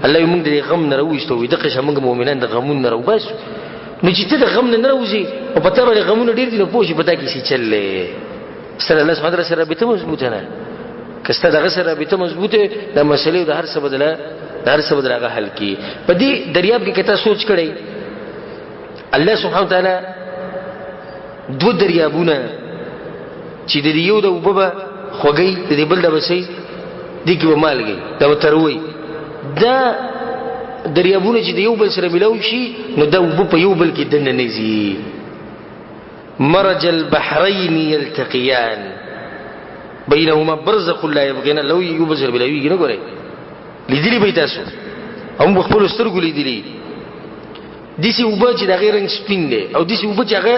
الله یې موږ د غم نه راوایستو، وایي دغه شان موږ مؤمنان د غمونو نه راوباسو. نو چې ته د غم نه نه راوځې او په تا باندې غمونه ډېر دي، نو پوه شې په تا کې څه چل دی. ستا د الله سبحانه وتعالی سره رابطه مضبوطه نه، که ستا د هغه سره رابطه مضبوطه دا مسئلې د هر څه بدله، د هر څه بدله هغه حل کړي. په دې دریاب کې که تا سوچ کړی، الله سبحانه وتعالی دوه دریابونه چې د یو د اوبه به خوږوي، د دې بل د به څه دې کې به مالګې، دا به تروي. دا دریابونه چې د یو بل سره ملاو شي نو دا اوبه په یو بل کې دننه نه ځي. مرج البحرین یلتقیان بینهما برزخ لا یبغیان، لو یو بل سره ملاویږي نه. ګورئ لیدلي به یې تاسو او موږ خپلو سترګو لیدلي. داسې اوبه چې د هغې رنګ سپین دی او داسې اوبه چې هغه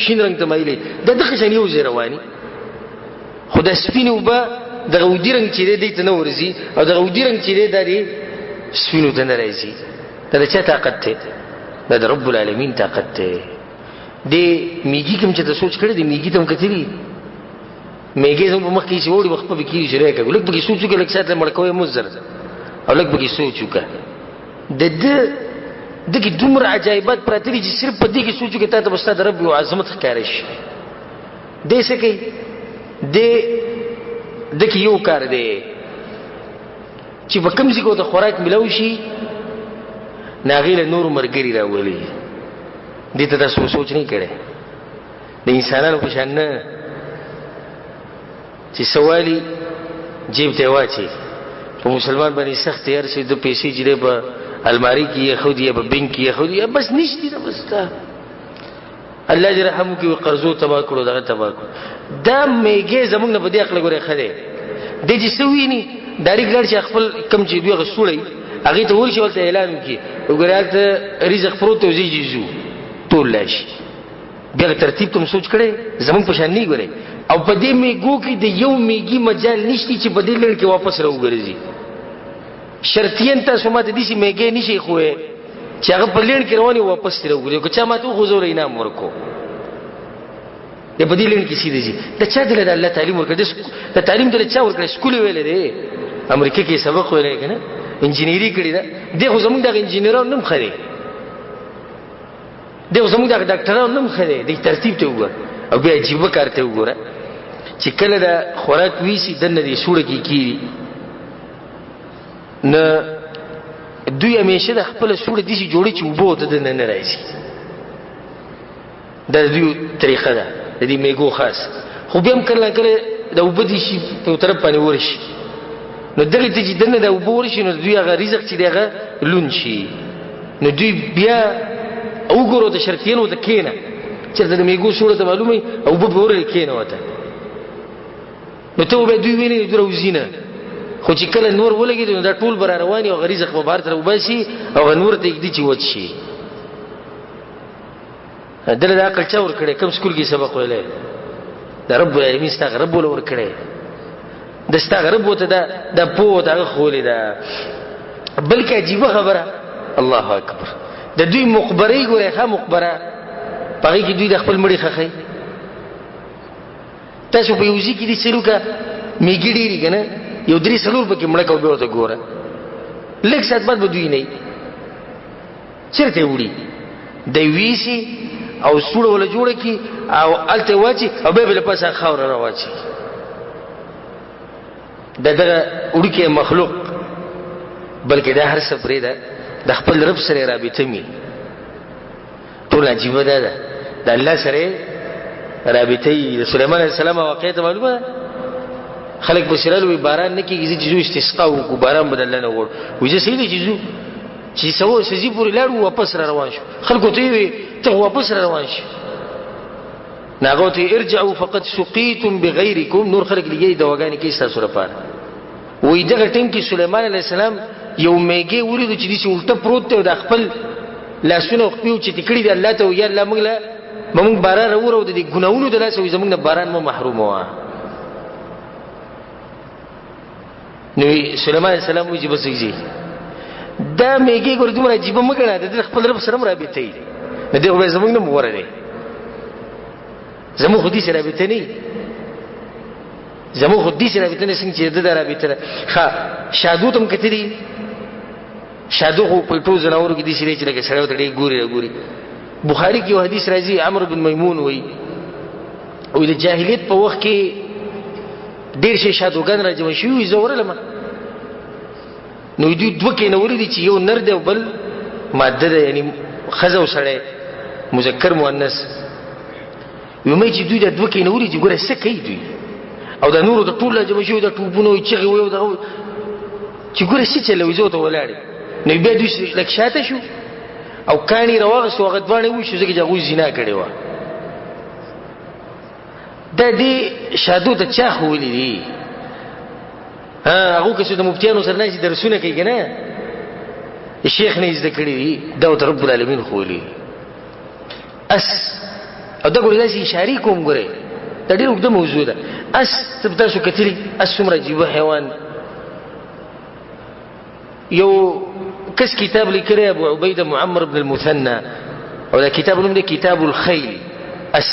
شین رنګ ته مایلې، دا دغه شان یو ځای رواني، خو دا سپینې اوبه دغه اودي رنګ چې دی دې ته نه ورځي، او دغه اودي رنګ چې دی دا دې سپینو ته نه راځي. دا د چا طاقت دی؟ دا د رب العالمین طاقت دی. دې میږي کوم چې ته سوچ کړی دی، میږي ته هم کتلي، میږی زموږ په مخ کې چې وړي وخت په کې چې راکړي، لږ پکې سوچ وکړه، لږ ساعت له مړ کوی مو زر، او لږ پکې سوچ وکړه. د ده ده کې دومره عجایبات پراته دي چې صرف په دې کې سوچ وکړه، تا ته به ستا د رب یو عظمت ښکاره شي. دی څه کوي؟ دی ده کې یو کار دی چې په کوم ځای کې ورته خوراک میلاو شي، نو هغې له نورو ملګري راولي. دې ته تاسو سوچ نه کړی، د انسانانو په شان نه چې سوالي جیب ته واچي. په مسلمان باندې سخت هر څه د پیسې چې دی په الماری کې یې ښودي یا په بینک کې یې ښودي، بس نشتي ده، بس دا الله دې رحم وکړي، قرضو تباه کړو، دغه تباه کړو. دا میږی زموږ نه په دې عقله ګورې ښه دی، دی چې څه ویني ډایرکټ لاړ شي خپل کوم چې دوی هغه سوړی هغې ته ورشي، ورته اعلان وکړي وګورې هلته رزق پروت دی، ځي چې ځو ټول لاړ شي. بیا ترتیب ته هم سوچ کړی، زموږ په شان نه ګورې. او په دې میږو کې د یو میږي مجال نشته چې په دې لړ کې واپس راوګرځي. شرطیاً تاسو ماته داسې میږی نه شئ ښووی چې هغه په لړ کې روان وي واپس ترې راوګرځي. که چا ماته وښوځوله انعام ورکړو. دی په دې لړ کې سیده ځي. دا چا دله د الله تعلیم ورکړی؟ د تعلیم دله چا ورکړی؟ سکول یې ویلی دی. امریکا کې سبق ویلی که نه، انجینیري کړې ده. دی خو زموږ دغه انجینرانو نه هم ښه دی، دی خو زموږ دغه ډاکټرانو نه هم ښه دی. دې ترتیب ته وګوره او بیا عجیبه کار ته وګوره چې کله دا خوراک ویسي دننه دې سوړه کې کېږي، نه دوی همیشه د خپله سوړه داسې جوړوي چې اوبه ورته دننه نه راځي. دا د دوی طریقه ده، د دې میږو خاص. خو بیا هم کله نا کله د اوبه دې شي په یو طرف باندې ورشي، نو دغې ته چې دننه د اوبه ورشي نو دوی هغه رزق چې دی هغه لوند شي. نو دوی بیا وګوره ورته شرطیان ورته کښېنه، چېرته د میږو سوړه ته معلومه وي او اوبه به ورلې کښېنه ورته، نو ته به دوی وینې دوی راوځي نه. خو چې کله نور ولګېدي نو دا ټول به را روان وي او هغه رزق به بهر ته راوباسي او هغه نور ته ږدي چې وچ شي. دله د عقل چا ورکړی؟ کوم سکول کې سبق ویلی؟ د رب العالمین ستا هغه رب وله ورکړی، د ستا هغه رب ورته دا پوهه ورته هغه ښوولې ده. بلکې عجیبه خبره، الله اکبر، د دوی مقبرې ګورئ، ښه مقبره په هغې کې دوی د خپل مړي ښخوي. تاسو په یو ځای کې دي څه وکړه، میږي ډېري که نه، یو درې څلور پکې مړه کړه او بیا ورته ګوره، لږ ساعت بعد به دوی نه وي، چېرته یې وړي؟ دی ویسي او سوړه وله جوړه کړي او هلته یې واچي او بیا به له پاسه خاوره راواچي. د دغه وړوکی مخلوق، بلکې دا هر څه پرېږده، د خپل رب سره یې رابطه مي. ټول عجیبه دا ده، د الله سره یې رابطه وي. د سلیمان علیه السلام واقعه ته معلومه ده، خلک پسې رالو وایي باران نه کېږي، ځه چې ځو استسقا وکړو، باران به د الله نه وغواړو. وایي زه صحیح دی چې ځو، چې سو سزي پورې لاړو واپس را روان شو. خلکو ته وی ته واپس را روان شو، نو هغه ته ارجعوا فقد سقيتم بغيركم. نور خلک لګي دواګانې کوي ستاسو لپاره. وایي دغه ټیم کې سلیمان علیه السلام یو میږی ولیدو چې داسې الټه پروت دی او د خپل لاسونه او خپې اوچتې کړي دي الله ته، وایي یا الله موږ له به موږ باران راوړو، د دې ګناهونو د لاسه وایي زموږ نه باران مه محروموه. نو سلیمان علیه السلام وایي چې بس وځي. دا میږی ګوره دومره عجیبه مه ګڼه، د دې خپل رب سره هم رابطه وي، نو دی خو بیا زموږ نه هم غوره دی، زموږ خو داسې رابطه نه وي، زموږ خو داسې رابطه نه څنګه چې د ده رابطه ده. ښه شادو ته هم کتلي، شادو خو په ټولو ځناورو کې داسې دی چې لکه سړی ورته ډېر ګوري راګوري. بخاري کې یو حدیث راځي، عمرو بن میمون وایي، وایي د جاهلیت په وخت کې ډېر شی شادوګان راجمع شوي وي، زه ورغلم، نو دوی دوه کېنولي دي چې یو نر دی او بل ماده ده، یعنې ښځه او سړی، مذکر مؤنث. وایي مې چې دوی دا دوه کېنولي چې ګوره څه کوي دوی، او دا نورو ته ټول راجمع شوي، دا ټوپونه وایي، چغې وایي، او دغه چې ګوره څه چلوي، زه ورته ولاړ یم. نو بیا دوی لږ شاته شو او کاڼي راواخیستو، هغه دواړه یې وویشتو، ځکه چې هغوی زنا کړې وه. دا دې شادو ته چا ښوولي دي؟ هغو که چې د مفتیانو سره ناست درسونه کوي که نه، شیخ نه یې زده کړي دي، دا ورته رب العالمین ښوولي دي. اس او دا ګورې داسې اشارې کوم، ګورې دا ډېره اوږده موضوع ده. اس ته تاسو کتلي، اس څومره عجیبه حیوان. یو کس کتاب لیکلی، ابو عبیده معمر بن المثنى، او دا کتاب نوم دی کتاب الخیل. اس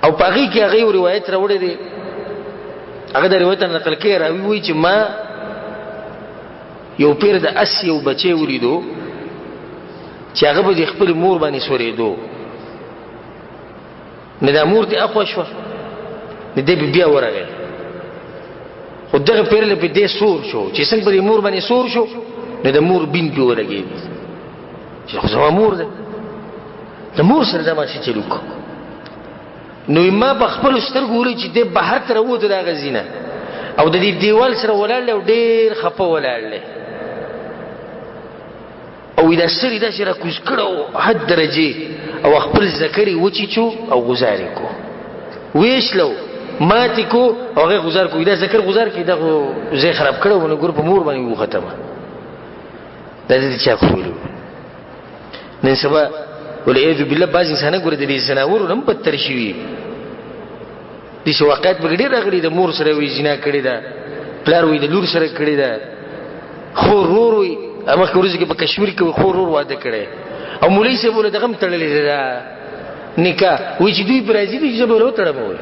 او په هغې کې هغه یو روایت راوړی دی، هغه د روایت نقل کوي، راوي وایي چې ما یو پیر د اس یو بچی ولیدو چې هغه به د خپلې مور باندې سورېدو، نو دا مور ترې اخوا شوه، نو دی به بیا ورغی، خو دغه پیر له پې دی سور شو، چې څنګه په دې مور باندې سور شو، نو د مور بین پې ولګېد چې خو زما مور ده، د مور سره دا ما څه چل وکړو. نو ما په خپلو سترګو ولید چې دی بهر ته راووت د هغه ځای نه، او د دې دیوال سره ولاړ دی او ډېر خفه ولاړ دی، او دا سر یې داسې راکوز کړی و حد درجې، او خپل ذکر یې وچیچو او غزار یې کو، ویشلو مات یې کو او هغه غزار کو. دا ذکر غزار کړي، دا خو ځای خراب کړی و، نو ګور په مور باندې وختمه. دا دې چا ښوولي وو؟ نن سبا والعیاذ بالله بعض انسانان ګوره د دې ځناورو نه هم بدتر شوي. داسې واقعات پکې ډېر راغلي، د مور سره وایي زنا کړې ده، پلار وایي د لور سره کړې ده، خور ورور وایي. مخکې ورځو کې په کشمیر کې خور ورور واده کړی او مولوي صاحب له دغه هم تړلې ده دا نکاح، وایي چې دوی پرې راضي دي چې زه به له وتړم. وایي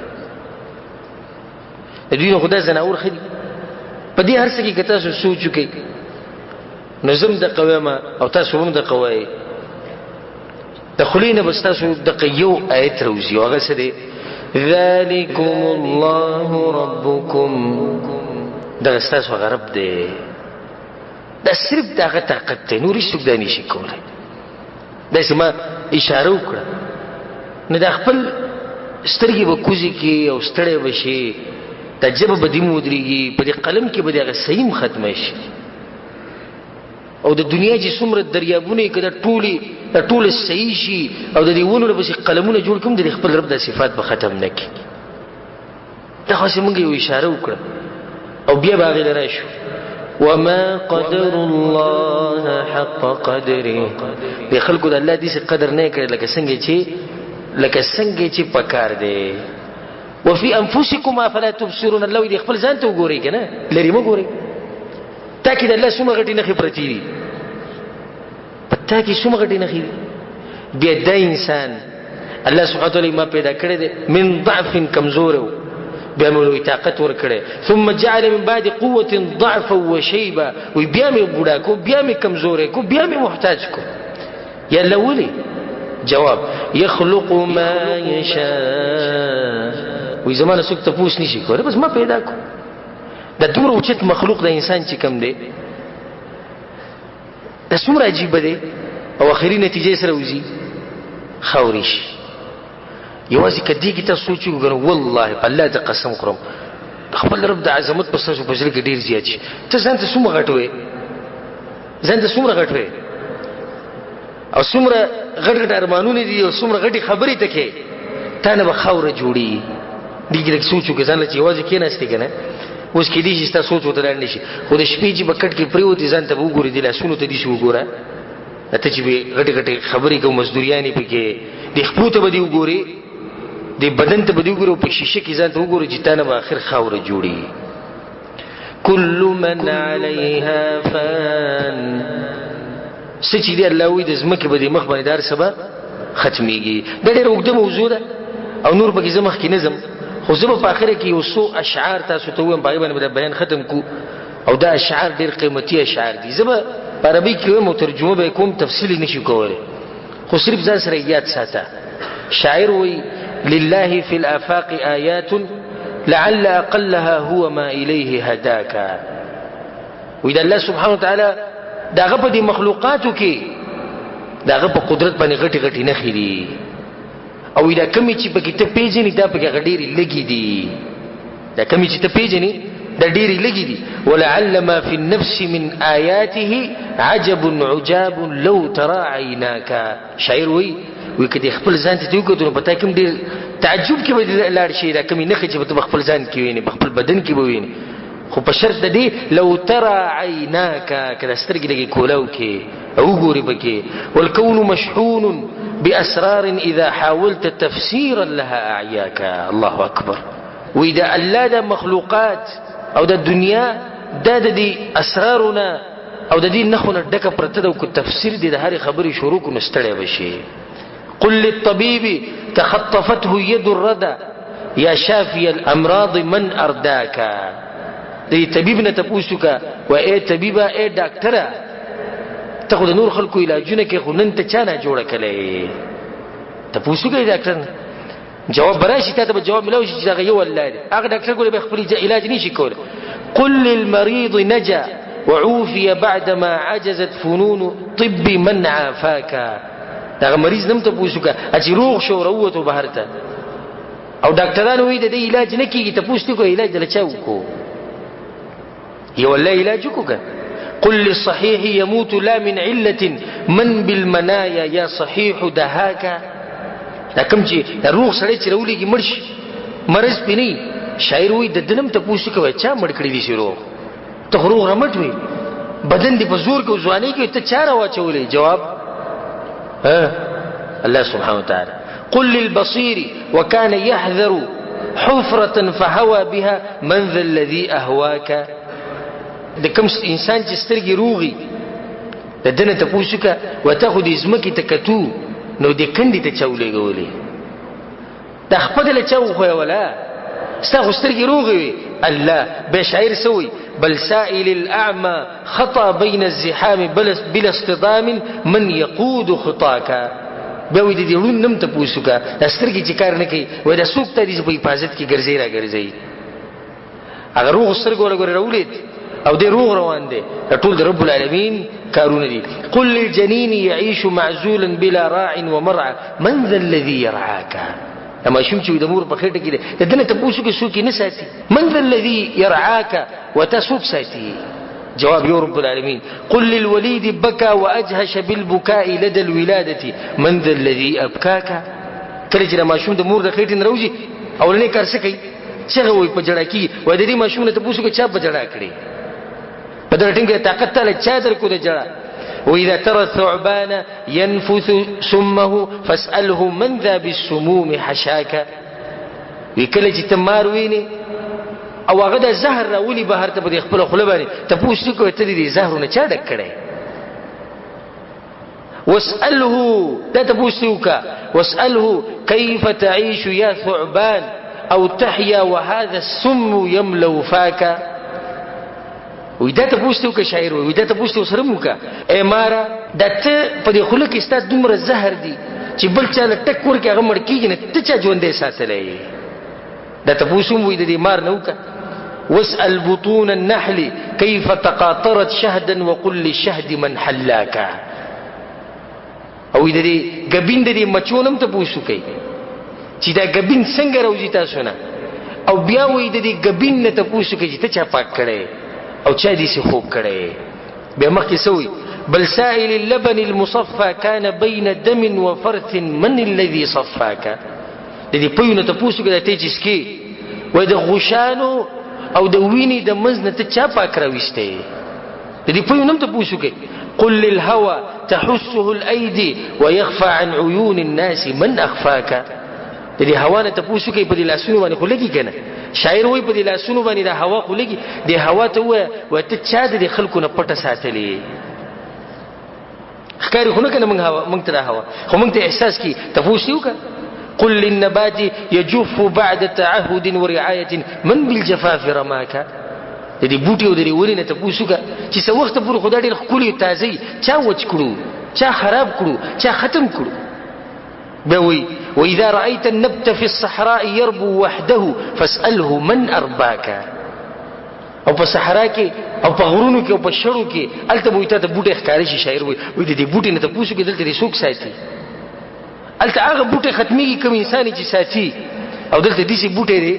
د دوی نه خو دا ځناور ښه دي. په دې هر څه کې که تاسو سوچ وکړئ نو زه هم دقه وایم او تاسو هم دقه وایئ، د خولې نه به ستاسو دقه یو آیت راوځي، او هغه څه دی؟ ذلکم الله ربکم. دغه ستاسو هغه رب دی، دا صرف د هغه طاقت دی، نور هېڅوک دا نشي کولی. داسې ما اشاره وکړه نو دا خپل سترګې به کوزې کړي او ستړی به شي، دا ژبه به دې هم ودرېږي، په دې قلم کې به دې هغه صحیح هم ختمه شي. او د دنیا چې څومره دریابونه یې که دا ټولې دا ټوله صحیح شي او د دې ونو له پسې قلمونه جوړ کړم، د دې خپل رب دا صفات به ختم نه کړي. دا خو هسې موږ یو اشاره وکړه او بیا به هغې له راشو. وما قدر الله حق قدره. دې خلکو د الله داسې قدر نه کړی لکه څنګه چې پکار دی. وفي انفسکم افلا تبصرون. الله وایي دې خپل ځان ته وګورئ که نه، لرې مه ګورئ. تا کې د الله څومره غټې نښې پرتې دي، په تا کې څومره غټې نښې دي. بیا دا انسان الله سبحانه وتعالی ما پیدا کړی دی من ضعف، کمزوری و، بیا مې لوی طاقت ورکړی. ثم جعل من بعد قوة ضعفا وشیبا. وی بیا مې بوډا کو، بیا مې کمزوری کو، بیا مې محتاج کو. یا الله ولې؟ جواب یخلق ما یشاء. وی زما نه څوک تپوس نشي کولی، بس ما پیدا کو. دا دومره اوچت مخلوق د انسان چې کوم دی، دا څومره عجیبه دی، او اخري نتیجه سره وځي خاورې شي. یوازې که دې کې تاسو سوچ وکړئ، والله په الله ته قسم خورم، خپل رب د عظمت په ستاسو په زړه کې ډېر زیات شي. ته ځان ته څومره غټ وې، ځان ته څومره غټ وې، او څومره غټ غټ ارمانونه دي، او څومره غټې خبرې ته کوې، تا نه به خاوره جوړېږي. دې کې لږ سوچ وکړه، ځان له چې یوازې کېناستې که نه، اوس کېدای شي ستا سوچ ورته لاړ نه شي، خو د شپې چې به کټ کې پرېوتې ځان ته به وګورې، دې لاسونو ته داسې وګوره، ته چې به غټې غټې خبرې کوو، مزدوریانې پکې، دې خپو ته به دې وګورې، دې بدن ته به دې وګورې، او په شیشه کې ځان ته وګورې چې تا نه به اخر خاوره جوړېږي. کل من علیها فان. څه چې دی الله وایي د ځمکې به دې مخ باندې دا هر څه به ختمېږي. دا ډېره اوږده موضوع ده او نور پکې زه مخکې نه ځم، خو زه به په اخره کې یو څو اشعار تاسو ته ووایم، په هغې باندې به دا بیان ختم کړو. او دا اشعار ډېر قیمتي اشعار دي، زه به په عربي کې وایم او ترجمه به یې کوم، تفصیل یې نشي کولی، خو صرف ځان سره یاد ساته. شاعر وایي لله في الآفاق آیات لعل أقلها هو ما إليه هداك. وایي د الله سبحانه وتعالی د هغه په دې مخلوقاتو کې د هغه په قدرت باندې غټې غټې نښې دي، او دا کمې چې پکې ته پېژنې دا پکې هغه ډېرې لږې دي، دا کمې چې ته پېژنې دا ډېرې لږې دي. ولعل ما في النفس من آياته عجب عجاب لو ترى عيناك. شاعر وایي وایي که دې خپل ځان ته وکتل نو په تا کې هم ډېر تعجب کې به لاړ شي، دا کمې نښې چې به ته په خپل ځان کې وینې، په خپل بدن کې به وینې، خو په شرط د دې لو ترى عيناك، که دا سترګې لږې کولاو کې او وګورې پکې. والكون مشحون بأسرار إذا حاولت تفسيرا لها أعياك. الله أكبر. وایي دا الله دا مخلوقات او دا دنیا دا د دې اسرارونه او د دې نښو نه ډکه پرته ده، او که تفسیر دې د هرې خبرې شروع کړو نو ستړی به شي. قل للطبيب تخطفته يد الردى يا شافي الأمراض من أرداك. د طبيب نه تپوس وکړه، وایي ای طبيبه، ای ډاکټره، ته خو د نور خلکو علاجونه کوې، خو نن ته چا نه جوړه کړې؟ تپوس وکړه ډاکټر نه، جواب به راشي، تا ته به جواب ملاو شي چې دغه یو الله دی. هغه ډاکټر ګورې به خپل علاج نشي کولی. قل للمريض نجا وعوفي بعدما عجزت فنون طب من عافاك. دغه مریض نم تپوس وکړه چې روغ شو راووتو بهر ته، او ډاکټرانو وایي د دې علاج نه کېږي، تپوس دې وکړه علاج د له چا وکړو؟ یو الله علاج وکړو که. قل للصحيح يموت لا من علة من بالمنايا يا صحيح دهاك. دا کوم چې روغ سړی چې راولېږي مړ شي، مرض پې نه وي. شاعر وایي د ده نه هم تپوس وکړه، وایي چا مړ کړی دي چې روغ؟ ته خو روغ رمټ وې، بدن دې په زور کې او ځوانۍ کې ته چا راواچولی؟ جواب الله سبحانه وتعالى. قل للبصير وكان يحذر حفرة فهوى بها من ذا الذي أهواك. د کوم انسان چې سترګې روغي د ده نه تپوس وکړه، وایي ته خو دې ځمکې ته کتو نو دې کندې ته چا ولېږولې؟ دا خپه دې له چا وښویوله؟ ستا خو سترګې روغې وې. الله بیا شاعر څه وایي؟ بل سائل الأعمى خطا بين الزحام بلا اصطدام من يقود خطاك. بیا وایي د دې ړوند نه هم تپوس وکړه، دا سترګې چې کار نه کوي، وایي دا څوک تا دي چې په حفاظت کې ګرځي را ګرځي. هغه روغ سترګو والا ګورې راولید او دی روغ روان دی. دا ټول د رب العالمین کارونه دي. قل للجنین يعيش معزولا بلا راع ومرعى من ذا الذي يرعاك. دا ماشوم چې د مور په خېټه کې دی، د ده نه تپوس وکړي څوک یې نه ساتي. من ذا الذي يرعاك، وتا څوک ساتي؟ جواب یو رب العالمین. قل للولید بكى واجهش بالبكاء لدى الولادة من ذا الذي ابكاك. کله چې دا ماشوم د مور د خېټې نه راوځي، اولنی کار څه کوي؟ چغه وایي، په ژړا کېږي. وایي د دې ماشوم نه تپوس وکړه چا په ژړا کړې، په دغه ټیم کې طاقت ته چا درکړو د ژړا. وإذا ترى الثعبان ينفث سمه فاسأله من ذا بالسموم حشاك. وی کله چې ته مار وینې او هغه د زهر راولي بهر ته په دې خپله خوله باندې، تپوس وکړه ته د دې زهرو نه چا ډک کړی؟ واسأله، دا تپوس وکړه، واسأله كيف تعيش يا ثعبان أو تحيا وهذا السم يملأ فاك. وی دا تپوس وکړه شاعر وی دا تپوس ورسره هم وکړه، ای ماره دا ته په دې خوله کې ستا دومره زهر دي چې بل چا له ټک ورکړي هغه مړ کېږي نه، ته چا ژوندی ساتلی؟ دا تپوس هم وایي د دې مار نه وکړه. واسأل بطون النحل كيف تقاطرت شهدا وقل للشهد من حلاك. او د دې ګبین د دې مچو نه هم تپوس وکړئ چې دا ګبین څنګه راوځي تاسو نه، او بیا وایي د دې ګبین نه تپوس وکړئ چې ته چا پاک کړی او چا دې خوب کړی. بیا مخکې څه وایي؟ بل سائل اللبن المصفى كان بين دم وفرث من الذي صفاك. د دې پیو نه تپوس وکړه ته چې څکې، وایي د غوښانو او د وینې د منځ نه ته چا پاک راویستی؟ د دې پیو نه هم تپوس وکړئ. قل للهوى تحسه الأيدي ويخفى عن عيون الناس من أخفاك. د دې هوا نه تپوس وکړئ په دې لاسونو باندې خو لګي که نه؟ شاعر وایي په دې لاسونو باندې دا هوا خو لګي، دې هوا ته ووایه وایي ته چا د دې خلکو نه پټه ساتلې؟ ښکاري خو نه که نه موږ هوا، موږ ته دا هوا خو موږ ته احساس کړي. تپوس یې وکړه. قل للنبات يجف بعد تعهد ورعاية من بالجفاف رماك. د دې بوټي او د دې ونې نه تپوس وکړه چې څه وخته پورې خو دا ډېر ښکلي او تازه وي، چا وچ کړو، چا خراب کړو، چا ختم کړو؟ بیا وایي وإذا رأيت النبت في الصحراء يربو وحده فاسأله من أرباك. او په صحرا کې او په غرونو کې او په شړو کې هلته به وایي تا ته بوټی ښکاره شي. شاعر وایي وایي د دې بوټي نه تپوس وکړي دلته دې څوک ساتي؟ هلته هغه بوټی ختمېږي کوم انسان یې چې ساتي، او دلته داسې بوټی دی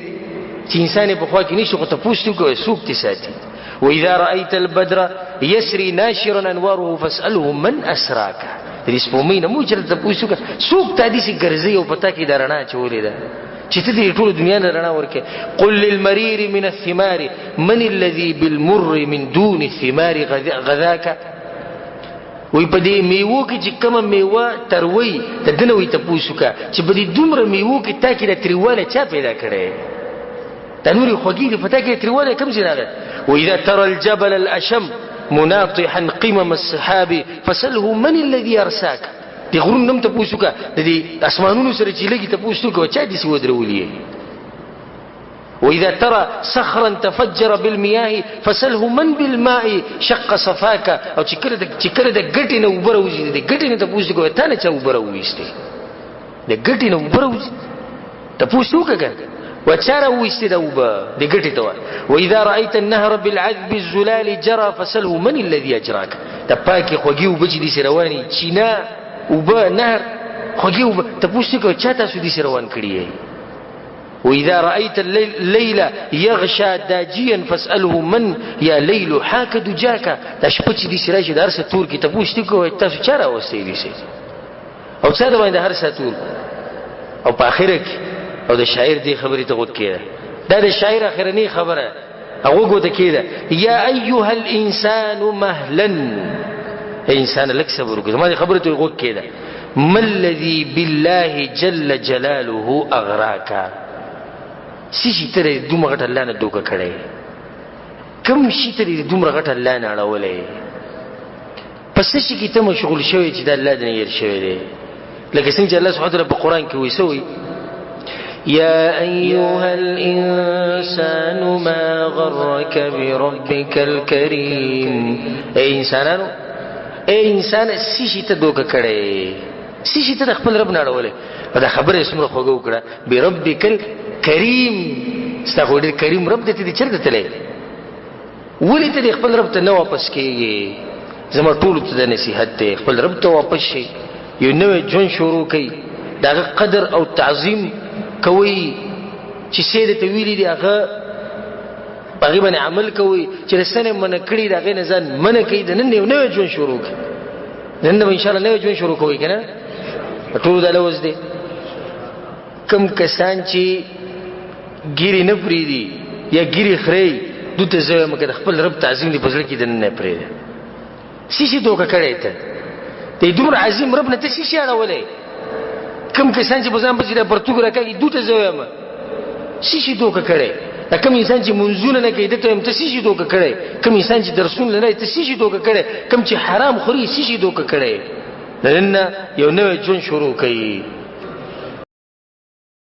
چې انسان یې په خوا کې نشي، خو تپوس دې وکړه څوک دې ساتي. وإذا رأيت البدر يسري ناشرا أنواره فاسأله من أسراك. د دې سپوږمۍ نه مو چېرته تپوس وکړه څوک تا داسې ګرځوي او په تا کې دا رڼا اچولې ده چې ته دې ټولو دنیا نه رڼا ورکړې. قل للمرير من الثمار من الذي بالمر من دون الثمار غذاك. وایي په دې میوو کې چې کومه میوه تروي د ده نه وایي تپوس وکړه چې په دې دومره میوو کې تا کې دا تریوالی چا پیدا کړی؟ دا نورې خوږې دي، په تا کې تریوالی کوم ځای راغی؟ وإذا ترى الجبل الأشم مناطحا قمم السحاب فسله من الذي أرساك. دې غرونو نه هم تپوس وکړه، د دې اسمانونو سره چې لګي تپوس وکړه چا داسې ودرولي؟ وإذا ترى صخرا تفجر بالمياه فسله من بالماء شق صفاك. او چې کله د ګټې نه اوبه راوځي، د ګټې نه تپوس وکړه تا نه چا اوبه راوویستې؟ د ګټې نه اوبه راوځي، تپوس وکړه که نه وچا راوویستې دا اوبه د ګټې ته وایي. وإذا رأيت النهر بالعذب الزلال جرى فسله من الذي أجراك. دا پاکې خوږې اوبه چې داسې روانې، چینه اوبه، نهر خوږې اوبه، تپوس وکړه چا تاسو داسې روان کړي یئ؟ وإذا رأيت الليل يغشى داجيا فاسأله من يا ليل حاك دجاك. دا شپه چې داسې راشي د هر څه تور کړي، تپوس دې وکړه تاسو چا راوستی داسې او چا د باندې هر څه تور؟ او په اخره کې او د شاعر دې خبرې ته غوږ کېده، دا د شاعر اخرنۍ خبره غوږ ورته کېده. یا ایها الانسان مهلا، ای انسانه لږ صبر وکړه، زما دې خبرې ته غوږ کېده. ما الذي بالله جل جلاله اغراک. څه شي ته دې دومره غټ الله نه دوکه کړی؟ کوم شي ته دې دومره غټ الله نه اړولی؟ په څه شي کې ته مشغول شوی چې د الله دې نه هېر شوی دی؟ لکه څنګه چې الله سبحانه وتعالی په قرآن کې وایي، څه وایي؟ یا ایها الانسان ما غرک بربک الکریم. اے انسانانو، اے انسان، څه شي ته دوکه کړې، څه شي ته د خپل رب نه اړولې؟ په دا خبره یې څومره خوږه وکړه، بربک الکریم. ستا خو ډېر کریم رب دی، ته دې چېرته تللی؟ ولې ته دې خپل رب ته نه واپس کېږې؟ زما ټولو ته دا نصیحت دی، خپل رب ته واپس شئ، یو نوی ژوند شروع کړئ، د هغه قدر او تعظیم کوئ چې څه یې درته ویلي دي هغه په هغې باندې عمل کوئ، چې د څه نه منع کړي د هغې نه ځان منع کوي. د نن یو نوی ژوند شروع کړئ. نن به انشاءالله نوی ژوند شروع کوئ که نه؟ ټولو دا لوز دی. کم کسان چې ګیرې نه پرېږدي یا ګیرې خوري، دوی ته زه وایم که د خپل رب تعظیم دې په زړه کې دننه پرېږده. څه شي دوکه کړی ته؟ د دومره عظیم رب نه ته څه شي اړولی؟ کوم کسان چې په ځان پسې دا پرتوګ راکاږي، دوی ته زه وایم څه شي دوکه کړی؟ دا کوم انسان چې منځونه نه کوي، ده ته وایم ته څه شي دوکه کړی؟ کوم انسان چې درسونه نه، ته څه شي دوکه کړی؟ کوم چې حرام خوري، څه شي دوکه کړی؟ د نن نه یو نوی ژوند شروع کوي.